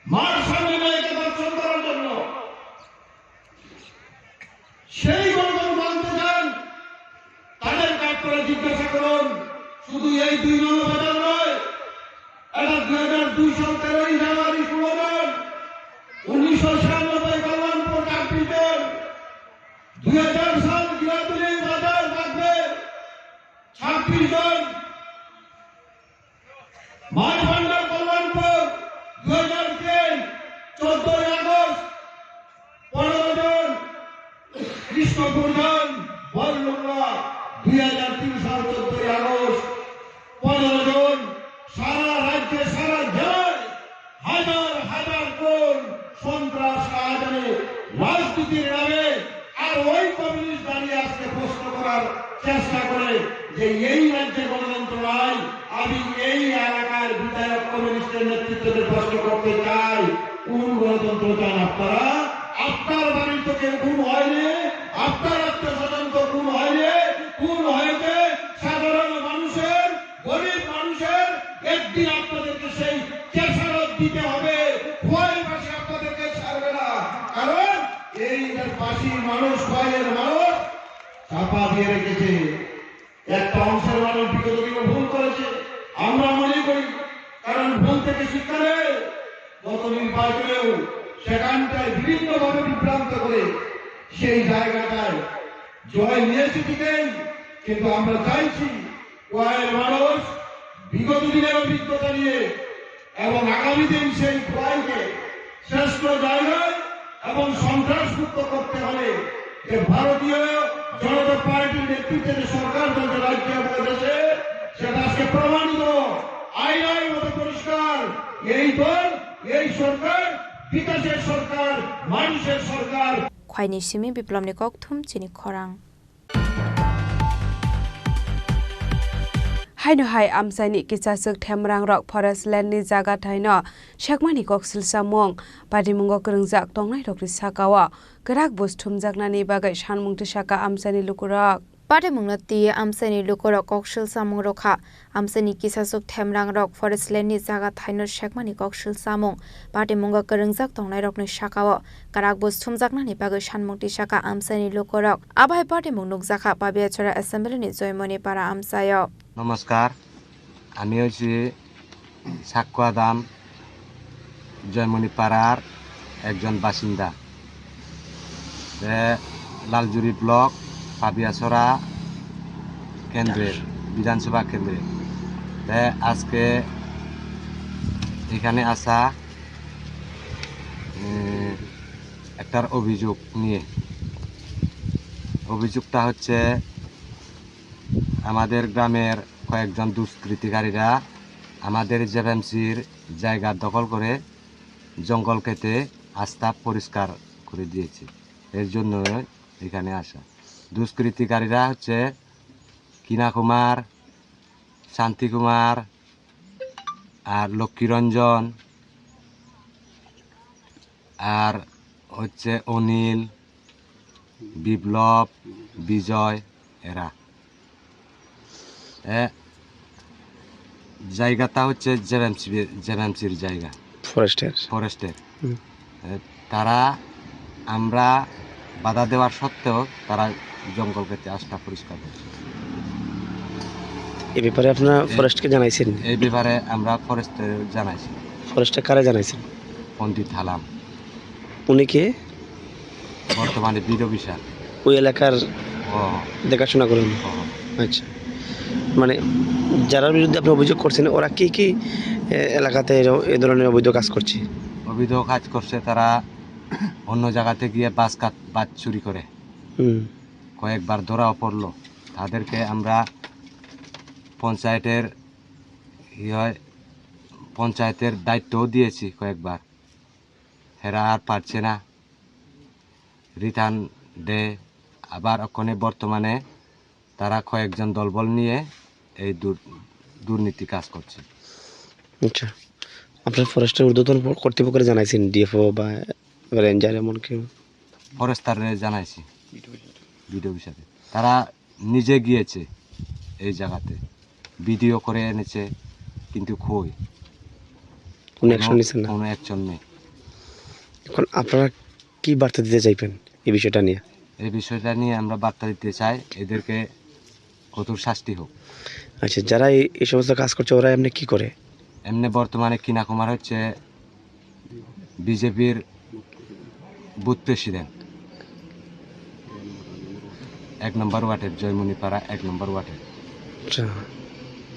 মার সামনে মেয়েকে ধর্ষণ করার জন্য? সেই গণতন্ত্র আনতে চান, তাদেরকে আপনারা জিজ্ঞাসা করুন। শুধু এই দুই নম্বর বাজার নয়, এটা দুই হাজার দুই সাল তেরোই জানুয়ারি শুরু হলেন, উনিশশো ছিয়ানব্বই কল্যাণপুর ছাব্বিশ জন, দুই হাজার সাল গিরাদুলি বাজার লাগবে ছাব্বিশ জন, মাঝভান্ডার কল্যাণপুর দুই হাজার তিন চোদ্দই আগস্ট পনেরো জন, কৃষ্ণপুর জন, বরলুঙ্গা দুই হাজার তিন সাল চোদ্দই আগস্ট পনেরো জন, সারা রাজ্যে সারা জেলায় হাজার হাজার কোন সন্ত্রাস কারণে রাজনীতির নামে আর ওই কমিউনিস্ট দাঁড়িয়ে আজকে প্রশ্ন করার চেষ্টা করে যে এই রাজ্যে গণতন্ত্র নাই, আমি এই এলাকার বিধায়ক কমিউনিস্টের নেতৃত্বকে প্রশ্ন করতে চাই, কোন গণতন্ত্র চান আপনারা? আপনার বাড়ির তো কেউ খুন হয়নি, আপনার আত্মীয় স্বজন তো খুন হয়নি, খুন হয়েছে সাধারণ মানুষের, গরিব মানুষের। একদিন আপনাদেরকে সেই খেসারত দিতে হবে। খোয়াইবাসী আপনাদেরকে ছাড়বে না, কারণ এই বাসীর মানুষ, খোয়াইয়ের মানুষ চাপা দিয়ে রেখেছে। একটা অংশের মানুষ বিগত দিনে ভুল করেছে, আমরা মনে করি, কারণ ভুল থেকে শিক্ষা নেই। গত নির্বাচনেও সেখানটায় বিভিন্নভাবে বিভ্রান্ত করে সেই জায়গাটায় জয় নিয়েছে ঠিকই, কিন্তু আমরা চাইছি খোয়াইয়ের মানুষ বিগত দিনের অভিজ্ঞতা নিয়ে এবং আগামী দিন সেই খোয়াইকে শ্রেষ্ঠ জায়গায় এবং সন্ত্রাসমুক্ত করতে হলে যে ভারতীয় জনতা পার্টির নেতৃত্বে যে সরকার চলছে রাজ্যে এবং দেশে, সেটা আজকে প্রমাণিত। আয়নার মতো পরিষ্কার। এই দল, এই সরকার বিকাশের সরকার, মানুষের সরকার। Khwaini simi biplomni kokthum chini khorang. Haino hai amchaini kisaswk themrangrok forest landni jaga thaino sekmani koksil samung patimungo kwrwngjak tongnairokni sakao kwrak buj thumjaknani bagwi sanmung tisaka amchaini lukurok. Patimungno twiwi amchaini lukurok koksil samung rwkha. Amchaini kisaswk themrangrok forest landni jaga thaino sekmani koksil samung patimungo kwrwngjak tongnairokni sakao kwrak buj thumjaknani bagwi sanmung tisaka amchaini lukurok. Abo hai patimung nukjakha Pabiachara Assemblyni Joymoni Para amchaio. নমস্কার, আমি হচ্ছি সাক্কুয়াদাম জয়মণি পাড়ার একজন বাসিন্দা। এ, লালজুরি ব্লক, পাবিয়াছড়া কেন্দ্রের, বিধানসভা কেন্দ্রের। তে আজকে এখানে আসা, উম, একটার অভিযোগ নিয়ে। অভিযোগটা হচ্ছে, আমাদের গ্রামের কয়েকজন দুষ্কৃতিকারীরা আমাদের জেএমসির জায়গা দখল করে জঙ্গল কেটে আস্থা পরিষ্কার করে দিয়েছে। এর জন্য এখানে আসা। দুষ্কৃতিকারীরা হচ্ছে কিনা কুমার, শান্তি কুমার, আর লক্ষ্মীরঞ্জন, আর হচ্ছে অনিল, বিপ্লব, বিজয়, এরা। এ, জায়গাটা হচ্ছে জেএমসি, জেএমসির জায়গা। ফরেস্টের। ফরেস্টের। হুম। এ, তারা, আমরা বাধা দেওয়ার সত্ত্বেও তারা জঙ্গল কেটে আস্থা পরিষ্কার করছে। এ ব্যাপারে আপনারা এই ফরেস্টকে জানাইছেন? এই ব্যাপারে আমরা ফরেস্টে জানাইছি। ফরেস্টে কারে জানাইছেন? পণ্ডিত হালাম। উনি কে? বর্তমানে বিডিও স্যার। ওই এলাকার ও। দেখাশোনা করেন? ও। আচ্ছা। মানে, যারা বিরুদ্ধে আপনি অভিযোগ করছেন, ওরা কি কি, এ, এলাকাতে এর-, এ ধরনের অবৈধ কাজ করছে? অবৈধ কাজ করছে তারা অন্য জায়গাতে গিয়ে বাঁশ কাট-, বাঁশ চুরি করে। হুম। কয়েকবার ধরাও পড়লো। তাদেরকে আমরা পঞ্চায়েতের, ইয়ে, পঞ্চায়েতের দায়িত্বও দিয়েছি কয়েকবার। এরা আর পারছে না। রিটার্ন দেয়। আবার ওখানে বর্তমানে তারা কয়েকজন দলবল নিয়ে এই দুর-, দুর্নীতি কাজ করছে। আচ্ছা, আপনার ফরেস্টের ঊর্ধ্বতন প-, কর্তৃপক্ষরে জানাইছেন, ডিএফও বা রেঞ্জার এমন কেউ? ফরেস্টাররে জানাইছি, বিডিও অফিসারে। তারা নিজে গিয়েছে এই জায়গাতে, ভিডিও করে এনেছে, কিন্তু কই? কোনো অ্যাকশন কোনো, নিছে না? কোনো অ্যাকশন নেই। এখন আপনারা কি বার্তা দিতে চাইবেন এই বিষয়টা নিয়ে? এই বিষয়টা নিয়ে আমরা বার্তা দিতে চাই, এদেরকে কঠোর শাস্তি হোক। আচ্ছা, যারা এই, এই সমস্ত কাজ করছে, ওরা এমনি কি করে? এমনি বর্তমানে কিনা কুমার হচ্ছে বিজেপির বুথ প্রেসিডেন্ট, এক নম্বর ওয়ার্ডের, জয়মণিপাড়া এক নম্বর ওয়ার্ডের। আচ্ছা,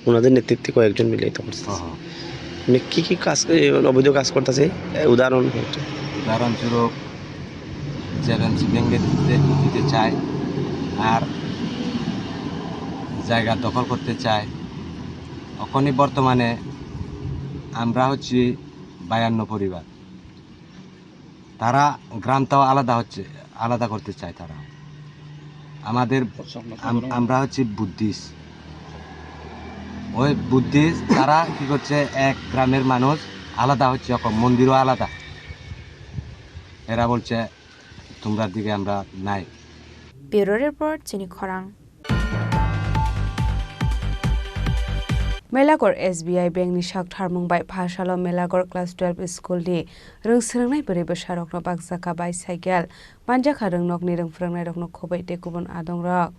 ওনাদের নেতৃত্বে কয়েকজন মিলে এটা করছে। হ্যাঁ, হ্যাঁ। মানে কি কি কাজ, এ, অবৈধ কাজ করতেছে? এ, উদাহরণ হয়তো। উদাহরণস্বরূপ, জেএমসি ভেঙে দিতে, দিতে চায়, আর জায়গা দখল করতে চায়। ওখানে বর্তমানে আমরা হচ্ছি বায়ান্ন পরিবার। তারা গ্রামটাও আলাদা হচ্ছে, আলাদা করতে চায় তারা। আমাদের, আম-, আমরা হচ্ছি বুদ্ধিস্ট। ওই বুদ্ধিস্ট তারা কি করছে, এক গ্রামের মানুষ আলাদা হচ্ছে, এখন মন্দিরও আলাদা। এরা বলছে, "তোমরার দিকে আমরা নাই।" Bureau Report, Chini Khorang. Melagor S B I Bank ni sak tharmung bai phasalo Melagor class twelve school ni rwng swrwngnai bwrwi bwsarokno bakjakha bicycle, manjakha rwngnokni rwng phwrwngnairokno khobwi tei kubun adongrok.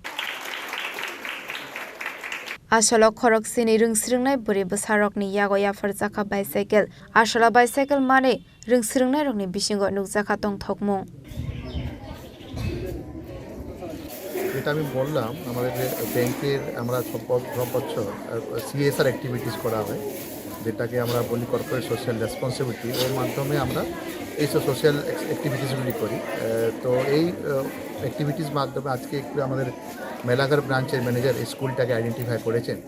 Asolo khoroksini rwng swrwngnai bwrwi bwsarokni yago yapharjakha bicycle. Asolo bicycle manwi rwng swrwngnairokni bisingo nukjakha tongthokmung. যেটা আমি বললাম, আমাদের যে ব্যাংকের আমরা সব ব-, সব বছর, আহ, সিএসআর অ্যাক্টিভিটিস করা হয়, যেটাকে আমরা বলি কর্পোরেট সোশ্যাল রেসপন্সিবিলিটি। ওর মাধ্যমে আমরা এই সব সোশ্যাল অ্যাক্স-, অ্যাক্টিভিটিসগুলি করি। আহ, তো এই, আহ, অ্যাক্টিভিটিস মাধ্যমে আজকে একটু আমাদের মেলাঘর ব্রাঞ্চের ম্যানেজার এই স্কুলটাকে আইডেন্টিফাই করেছেন।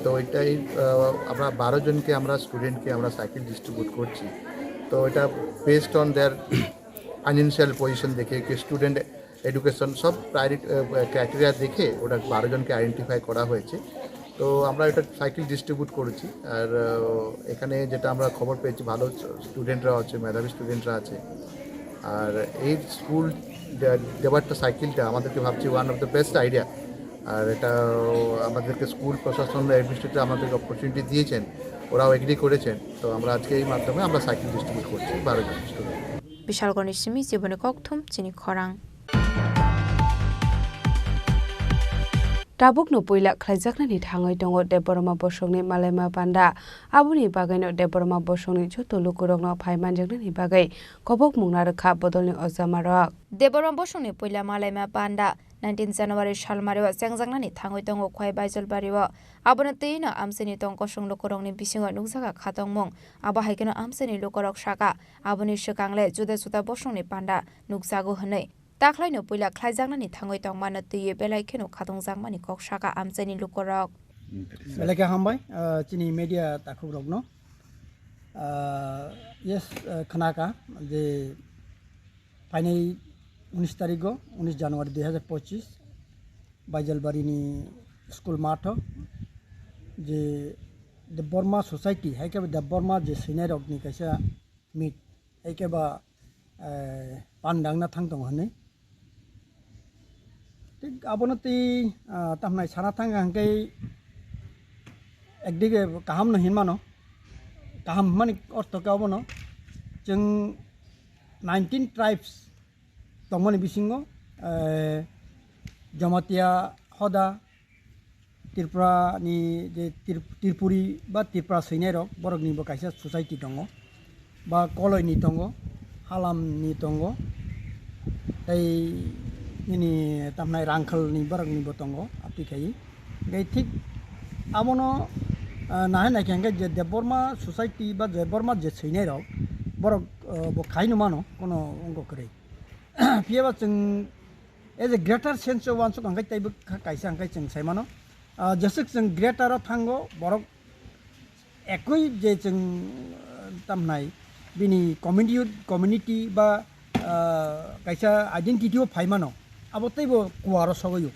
তো এটাই, আহ, আমরা বারো জনকে, আমরা স্টুডেন্টকে আমরা সাইকেল ডিস্ট্রিবিউট করছি। তো এটা based on their financial position দেখে, কি স্টুডেন্ট এডুকেশন, সব প্রায়োরিটি, আহ, ক্রাইটেরিয়া দেখে ওটা বারো জনকে আইডেন্টিফাই করা হয়েছে। তো আমরা এটা সাইকেল ডিস্ট্রিবিউট করেছি। আর আহ, এখানে যেটা আমরা খবর পেয়েছি, ভালো স্টুডেন্টরা আছে, মেধাবী স্টুডেন্টরা আছে। আর এই স্কুল দে- দেওয়ার একটা সাইকেলটা আমাদেরকে ভাবছি one of the best idea. আর এটা আমাদেরকে স্কুল প্রশাসন, অ্যাডমিনিস্ট্রেটর আমাদেরকে অপরচুনিটি দিয়েছেন, ওরাও এগ্রি করেছেন। তো আমরা আজকে এই মাধ্যমে আমরা সাইকেল ডিস্ট্রিবিউট করছি বারো জন student. Bishalgorni simi chiboni kokthum chini khorang. Tabukno puila khlaijaknani thangwi tongo Debbarma bosongni malaima panda. Aboni bagwino Debbarma bosongni joto lukurokno phai manjaknani bagwi kobokmung narwkha bodolni ojamarok. Debbarma bosongni puila malaima panda nineteen January salmario chengjaknani thangwi tongo Khwai Baijalbario. Abono twiwi no amchaini tong kosong lukurokni bisingo nukjakha khatongmung. Abo hai kheno amchaini lukurok saka, aboni swkang le juda juda bosongni panda nukjago hwnwi. Takhlaino puila khlaijaknani thangwi tongmano twiwi belai kheno khatungjakmani kok saka amchaini lukurok. Belai khe hambai, ah, chini media takhukrokno. Ah, yes, ah, khnaka je phainai unis tarigo, unis January dui hajar pochis, Baijalbarini school matho je Debbarma society, hai khe Debbarma je swinairokni kaisa meet, hai khe ba, eh, pandangna thang tongo hwnwi. Thik abono twi, ah, tamhnai sana thang hwnkhe ekdige kaham no hinmano, kaham hwnmani ortho khe obono chwng nineteen tribes tongmani bisingo, eh, Jamatia hoda, Tripura ni je Trip- Tripuri ba Tripura swinai rok, borok ni bo kaisa society tongo, ba Koloi ni tongo, Halam ni tongo, tei nini tamnai Rangkhal ni borok ni bo tongo, abtwi khai. Tei thik abono, ah, nahai naikhe hwnkhe je Debbarma society ba Debbarma je swinai rok, borok, ah, bo khai no mano, kono wngkha kwrwi. Phiya ba chwng as a greater sense of wansuk hwnkhe teibo kha- kaisa hwnkhe chwng sai mano. Ah, jeswk chwng greater o thango borok ekoi je chwng, ah, tamhnai bini community, community ba, ah, kaisa identity o phai mano, abo teibo kuaro sogwi o.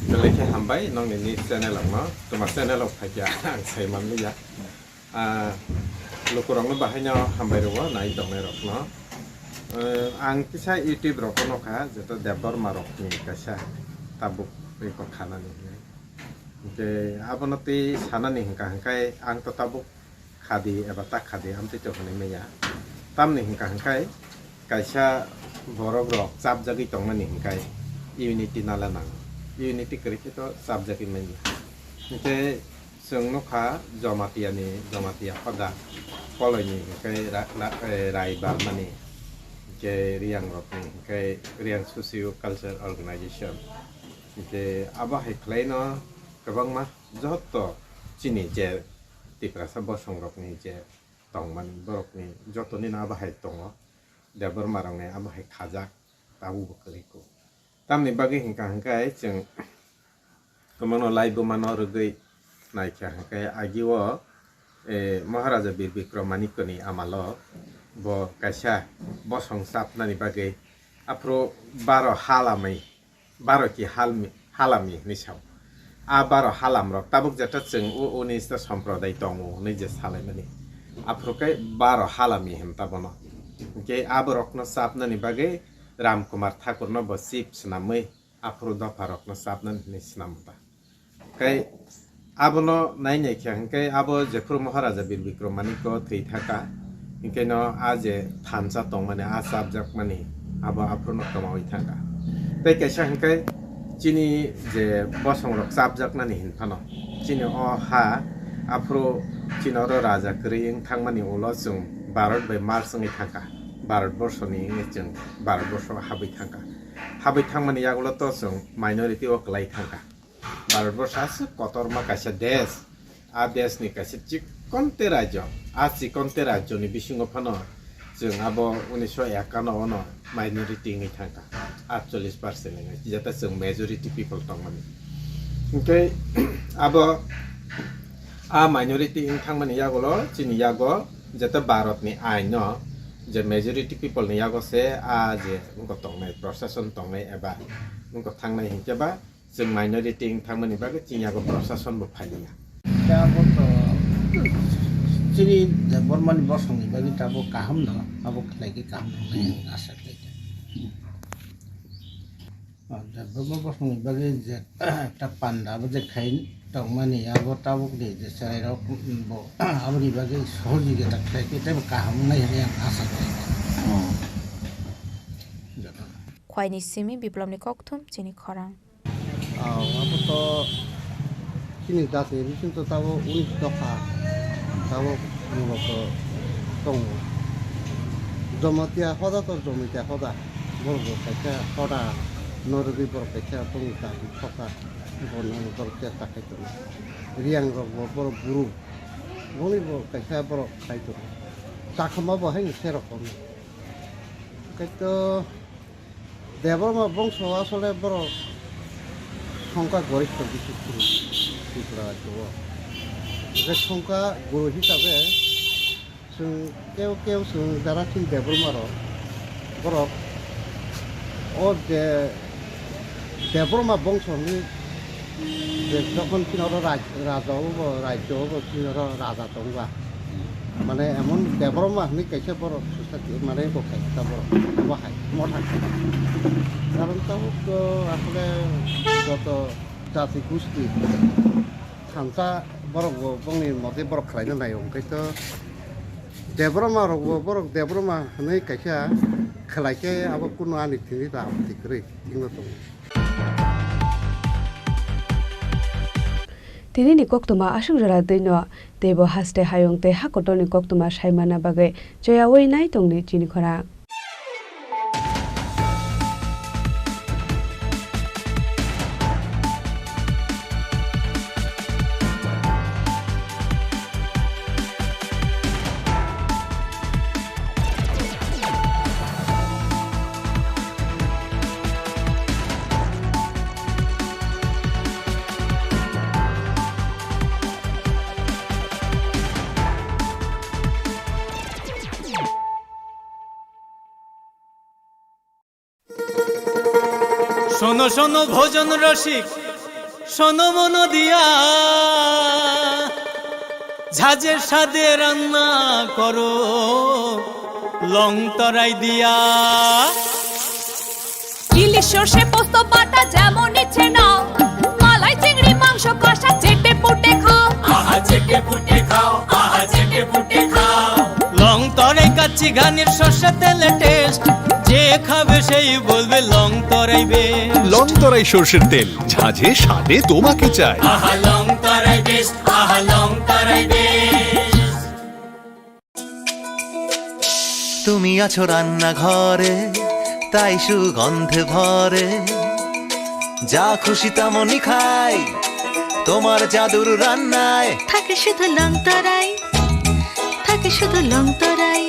Belai khe hambai nongni news channel rokno, tuma channel rok phaikha ang sai manliya. Ah, lukurokno bahaino hambai rwo nai tongnai rokno. Eh, ang kisa YouTube rokno nokha jeto Debbarma rokni kaisa tabuk record khanani hinwi. Hinkhe abono twi sanani hinkha hinkhai ang to tabuk khadi eba ta khadi amtwi to hwnwi manya. Tamni hinkha hinkhai kaisa borok rok chapjagwi tongmani hinkhai unity nala nango. Unity kwrwi khe to chapjagwi manya. Hinkhe Chwng nukha Jamatia ni, Jamatia hoda, Koloi ni hinkhe ra-, ra-, eh, Rai Barma ni, hinkhe Riyang rok ni, hinkhe Riyang Socio Cultural Organization. Hinkhe abo hai khlai no kwbangma joto chini je Tiprasa bosong rok ni je tongmani borok ni joto ni no abo hai tongo, Debbarma rok ni abo hai khajak tabuk bo kwrwi kho. Tamni bagwi hinkha hinkhai chwng kwmangno laibuma no rwgwi naikha hinkhai agio, eh, Maharaja Bir Bikram Manikya ni amalo bo kaisa bosong chapnani bagwi aphuru baro halami, baro ki halmi, halami hinwi sao. A baro halam rok tabuk jeta chwng o, o ni sta somprodai tongo hinwi je salaimani. Aphuru khe baro halami hinta bono. Hinkhe aborokno chapnani bagwi Ram Kumar Thakur no bo chief swnamwi aphuru dopha rokno chapnani hinwi swnam ta. Khai abono nai nai khe hinkhe abo jephuru Maharaja Bir Bikram Manikya thwi thaka, hinkhe no a je thansa tongmani, a chapjakmani, abo aphuru no kwmawi thangkha. Tei kaisa hinkhe chini je bosong rok chapjaknani hinphano chini o ha aphuru chini oro raja kwrwi wng thangmani ulo chwng Bharat bai merge wngwi thangkha, Bharat borsoni wngwi chwng Bharat borso habwi thangkha. Habwi thangmani yagulo to chwng minority o kwlai thangkha. Bharat borso aswk kotorma kaisa desh, a desh ni kaisa chikonte rajyo, a chikonte rajyo ni bisingo phano chwng abo unisho ekano ono minority wngwi thangkha, atchollish percent wngwi, jeta chwng majority people tongmani. Hinkhe abo a minority wng thangmani yagulo chini yago jeta Bharat ni ain no je majority people ni yago se a je wngkha tongnai, procession tongnai eba wngkha thangnai hinkhe ba Chwng minority wng thangmani bagwi chini yago proshasonbo phailiya. Abo to chini Debbarmani bosongni bagwi tabuk kaham no, abo khlai khe kaham no hwnwi ang asa khlai kha. Ah, Debbarma bosongni bagwi je ekta panda abo je khai tongmani abo tabukni je chwrairok bo aboni bagwi sohojogita khlai khe teibo kaham wngnai hwnwi ang asa khlai kha. Jotono. Khwaini simi Biplobni kokthum chini khorang. Ah, abo to chini jatini bising to tabuk unis dopha tabuk muloto tongo. Jomotia hoda to Jomotia hoda. Borok bo kaisa hoda norogwi borok kaisa bongni jati sokha. Bono borok chesta khai tongo. Riyangrok bo borok buru. Boni bo kaisa borok khai tongo. Chakhama bo haino serokom. Kaito Debbarma bongso asole borok songkha goristho bisi Tripura rajyo o. Je songkha guru hisabe chwng keu keu chwng jara chini Debbarma rok borok o je Debbarma bongso ni je jokhon chini oro raj-, raja obo, rajyo obo, chini oro raja tongba. Mane emon Debbarma hwnwi kaisa borok society, mane bo kaisa borok, bo hai, motha kaisa. Karon tabuk to asole joto jati gusti thansa borok bo bongni mote borok khlaina naio, hwnkhe to Debbarma rok bo borok Debbarma hwnwi kaisa khlai khe abo kunu ani thini da apti kwrwi wngwi tongo. Tinini koktwma aswk jora twi no, teibo haste hayung tei ha kotorni koktwma sai manna bagwi choyaui nai tongdi chini khorang. শোনো শোনো ভজন রসিক, শোনো মন দিয়া, ঝাঁঝের স্বাদে রান্না করো লং তরাই দিয়া। ইলিশ সর্ষে পোস্ত বাটা যেমন ইচ্ছে নাও, মালাই চিংড়ি মাংস কষা চেটে পুটে খাও। আহা চেটে পুটে খাও, আহা চেটে পুটে খাও। লং তরাই কাচ্চি ঘানির সর্ষে তেলে টেস্ট, যে খাবে সেই বলবে Longtarai best. Longtarai সর্ষের তেল, ঝাঁঝে স্বাদে তোমাকে চাই। আহা লং তরাই বেস্ট, আহা লং তরাই বেস্ট। তুমি আছো রান্নাঘরে, তাই সুগন্ধে ভরে। যা খুশি তেমনই খাই, তোমার জাদুর রান্নায়। থাকে শুধু লং তরাই, থাকে শুধু লং তরাই।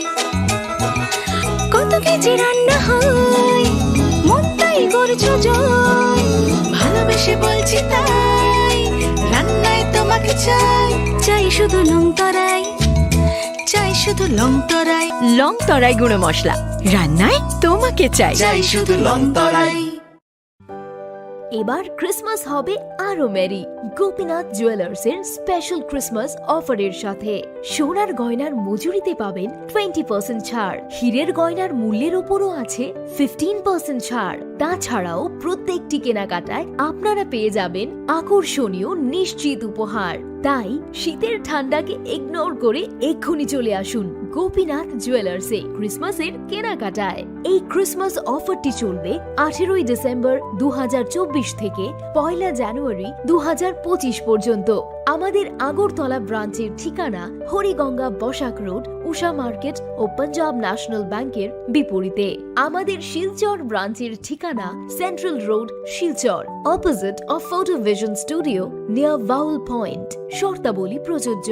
কত কেজি রান্না হয়, মনটাই করছো জয়। ভালোবেসে বলছি তাই, রান্নায় তোমাকে চাই। চাই শুধু লং তরাই, চাই শুধু লং তরাই। লং তরাই গুঁড়ো মশলা, রান্নায় তোমাকে চাই। চাই শুধু লং তরাই। এবার ক্রিসমাস হবে আরো মেরি গোপীনাথ জুয়েলার্স এর স্পেশাল ক্রিসমাস অফারের সাথে। সোনার গয়নার মজুরিতে পাবেন টোয়েন্টি পার্সেন্ট ছাড়, হীরের গয়নার মূল্যের ওপরও আছে ফিফটিন পার্সেন্ট ছাড়। তাছাড়াও প্রত্যেকটি কেনাকাটায় আপনারা পেয়ে যাবেন আকর্ষণীয় নিশ্চিত উপহার। তাই শীতের ঠান্ডাকে ইগনোর করে এক্ষুনি চলে আসুন গোপীনাথ জুয়েলার্সে ক্রিসমাসের কেনাকাটায়। এই ক্রিসমাস অফারটি চলবে আঠেরোই ডিসেম্বর দু হাজার চব্বিশ থেকে পয়লা জানুয়ারি দু হাজার পঁচিশ পর্যন্ত। আমাদের আগরতলা ব্রাঞ্চের ঠিকানা হরিগঙ্গা বসাক রোড, উষা মার্কেট ও পাঞ্জাব ন্যাশনাল ব্যাংকের বিপরীতে। আমাদের শিলচর ব্রাঞ্চের ঠিকানা central road, Silchar, opposite of photo vision studio, near Bhaul point. শর্তাবলী প্রযোজ্য।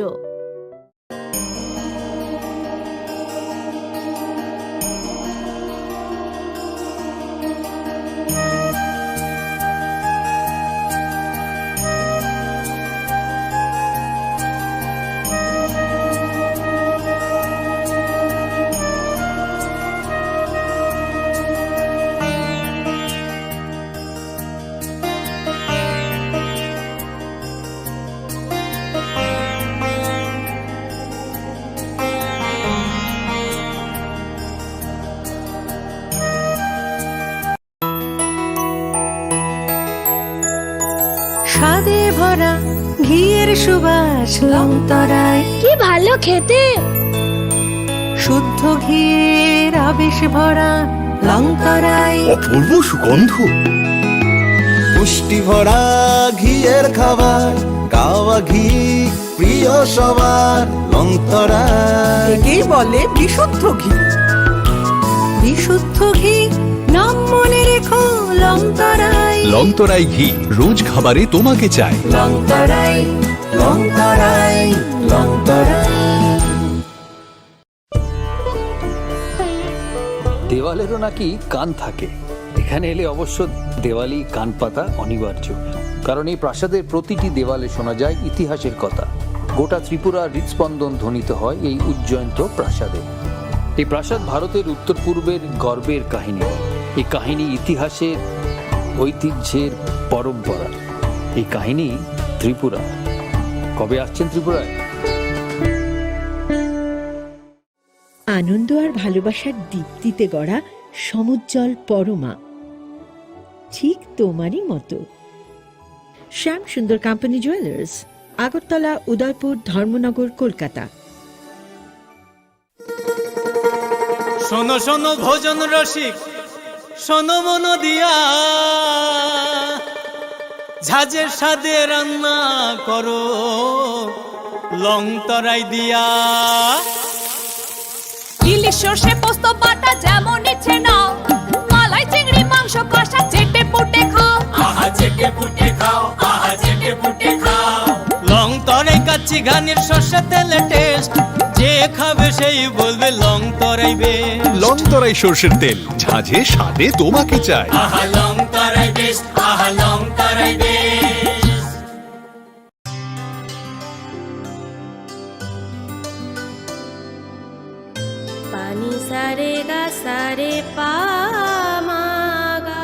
ঘিয়ের সুবাস লংতরাই। কি ভালো খেতে। শুদ্ধ ঘিয়ের আবেশ ভরা লংতরাই। অপূর্ব সুগন্ধ। পুষ্টি ভরা ঘিয়ের খাবার, গাওয়া ঘি প্রিয় সবার, লংতরাই। একেই বলে বিশুদ্ধ ঘি। বিশুদ্ধ ঘি, নাম মনে রেখো, লংতরাই। লংতরাই ঘি, রোজ খাবারে তোমাকে চাই। লংতরাই, লংতরাই, লংতরাই। দেওয়ালেরও নাকি কান থাকে। এখানে এলে অবশ্য দেওয়ালি কান পাতা অনিবার্য, কারণ এই প্রাসাদের প্রতিটি দেওয়ালে শোনা যায় ইতিহাসের কথা। গোটা ত্রিপুরার হৃদস্পন্দন ধ্বনিত হয় এই উজ্জয়ন্ত প্রাসাদে। এই প্রাসাদ ভারতের উত্তর পূর্বের গর্বের কাহিনী। এই কাহিনী ইতিহাসের, ঐতিহ্যের, পরম্পরার। এই কাহিনী ত্রিপুরা। কবে আসছেন ত্রিপুরায়? আনন্দ আর ভালোবাসার দীপ্তিতে গড়া সমুজ্জ্বল পরমা, ঠিক তোমারই মতো। শ্যাম সুন্দর কোম্পানি জুয়েলার্স, আগরতলা, উদয়পুর, ধর্মনগর, কলকাতা। শোনো শোনো ভোজন রসিক, শোনো মন দিয়া, ঝাঁঝের স্বাদে রান্না করো লং তরাই দিয়া। ইলিশ সর্ষে পোস্ত বাটা যেমন ইচ্ছে নাও, মালাই চিংড়ি মাংস কষা চেটে পুটে খাও। আহা চেটে পুটে খাও, আহা চেটে পুটে খাও। লং তরাই কাচ্চি ঘানির সর্ষে তেলে টেস্ট, যে খাবে সেই বলবে Longtarai best. Longtarai সর্ষের তেল, ঝাঁঝে স্বাদে তোমাকে চাই। আহা লং তরাই বেস্ট, আহা Longtarai best. Pani sa re ga sa re pa ma ga.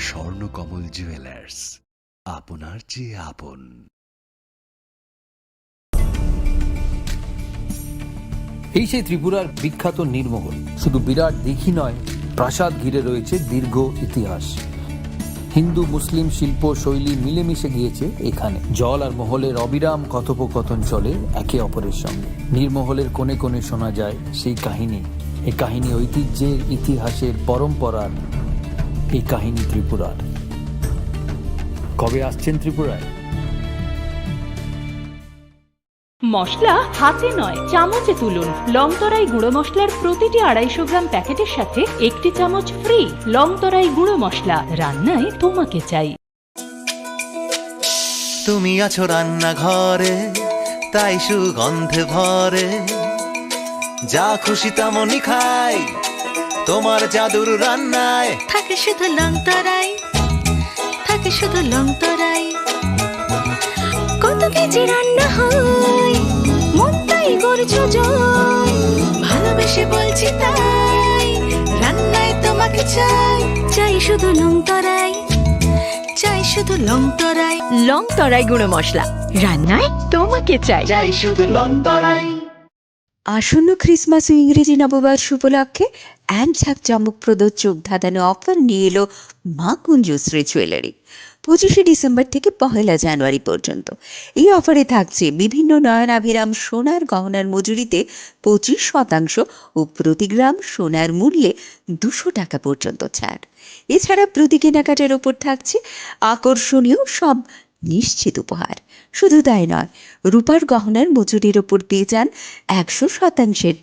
Swarnakamal jewellers, আপনার চেয়ে আপন। এই সেই ত্রিপুরার বিখ্যাত নীরমহল। শুধু বিরাট দিঘি নয়, প্রাসাদ ঘিরে রয়েছে দীর্ঘ ইতিহাস। হিন্দু মুসলিম শিল্প শৈলী মিলেমিশে গিয়েছে এখানে। জল আর মহলের অবিরাম কথোপকথন চলে একে অপরের সঙ্গে। নীরমহলের কোণে কোণে শোনা যায় সেই কাহিনী। এ কাহিনী ঐতিহ্যের, ইতিহাসের, পরম্পরার। এই কাহিনী ত্রিপুরার। কবে আসছেন ত্রিপুরায়? মশলা হাতে নয়, চামচে তুলুন। লংতরাই গুঁড়ো মশলার প্রতিটি আড়াইশো গ্রাম প্যাকেটের সাথে একটি চামচ ফ্রি। লংতরাই গুঁড়ো মশলা, রান্নায় তোমাকে চাই। তুমি আছো রান্নাঘরে, তাই সুগন্ধে ভরে। যা খুশি তেমনই খাই তোমার জাদুর রান্নায়। থাকে শুধু লংতরাই, থাকে শুধু লংতরাই। কত কেজি রান্না হয়, মন তাই করছো জয়। ভালোবেসে বলছি তাই, রান্নায় তোমাকে চাই। চাই শুধু লংতরাই, চাই শুধু লংতরাই। লংতরাই গুঁড়ো মশলা, রান্নায় তোমাকে চাই। চাই শুধু লংতরাই। আসন্ন ক্রিসমাস ও ইংরেজি নববর্ষ উপলক্ষে এক ঝাঁক চমকপ্রদ চোখ ধাঁধানো অফার নিয়ে এলো মা কুঞ্জশ্রী জুয়েলারি। পঁচিশে ডিসেম্বর থেকে পহেলা জানুয়ারি পর্যন্ত এই অফারে থাকছে বিভিন্ন নয়নাভিরাম সোনার গহনার মজুরিতে পঁচিশ শতাংশ ও প্রতি গ্রাম সোনার মূল্যে দুশো টাকা পর্যন্ত ছাড়। এছাড়া প্রতি কেনাকাটার ওপর থাকছে আকর্ষণীয় সব নিশ্চিত উপহার। শুধু তাই নয়, রূপার গহনার মজুরির ওপর পেয়ে যান একশো শতাংশের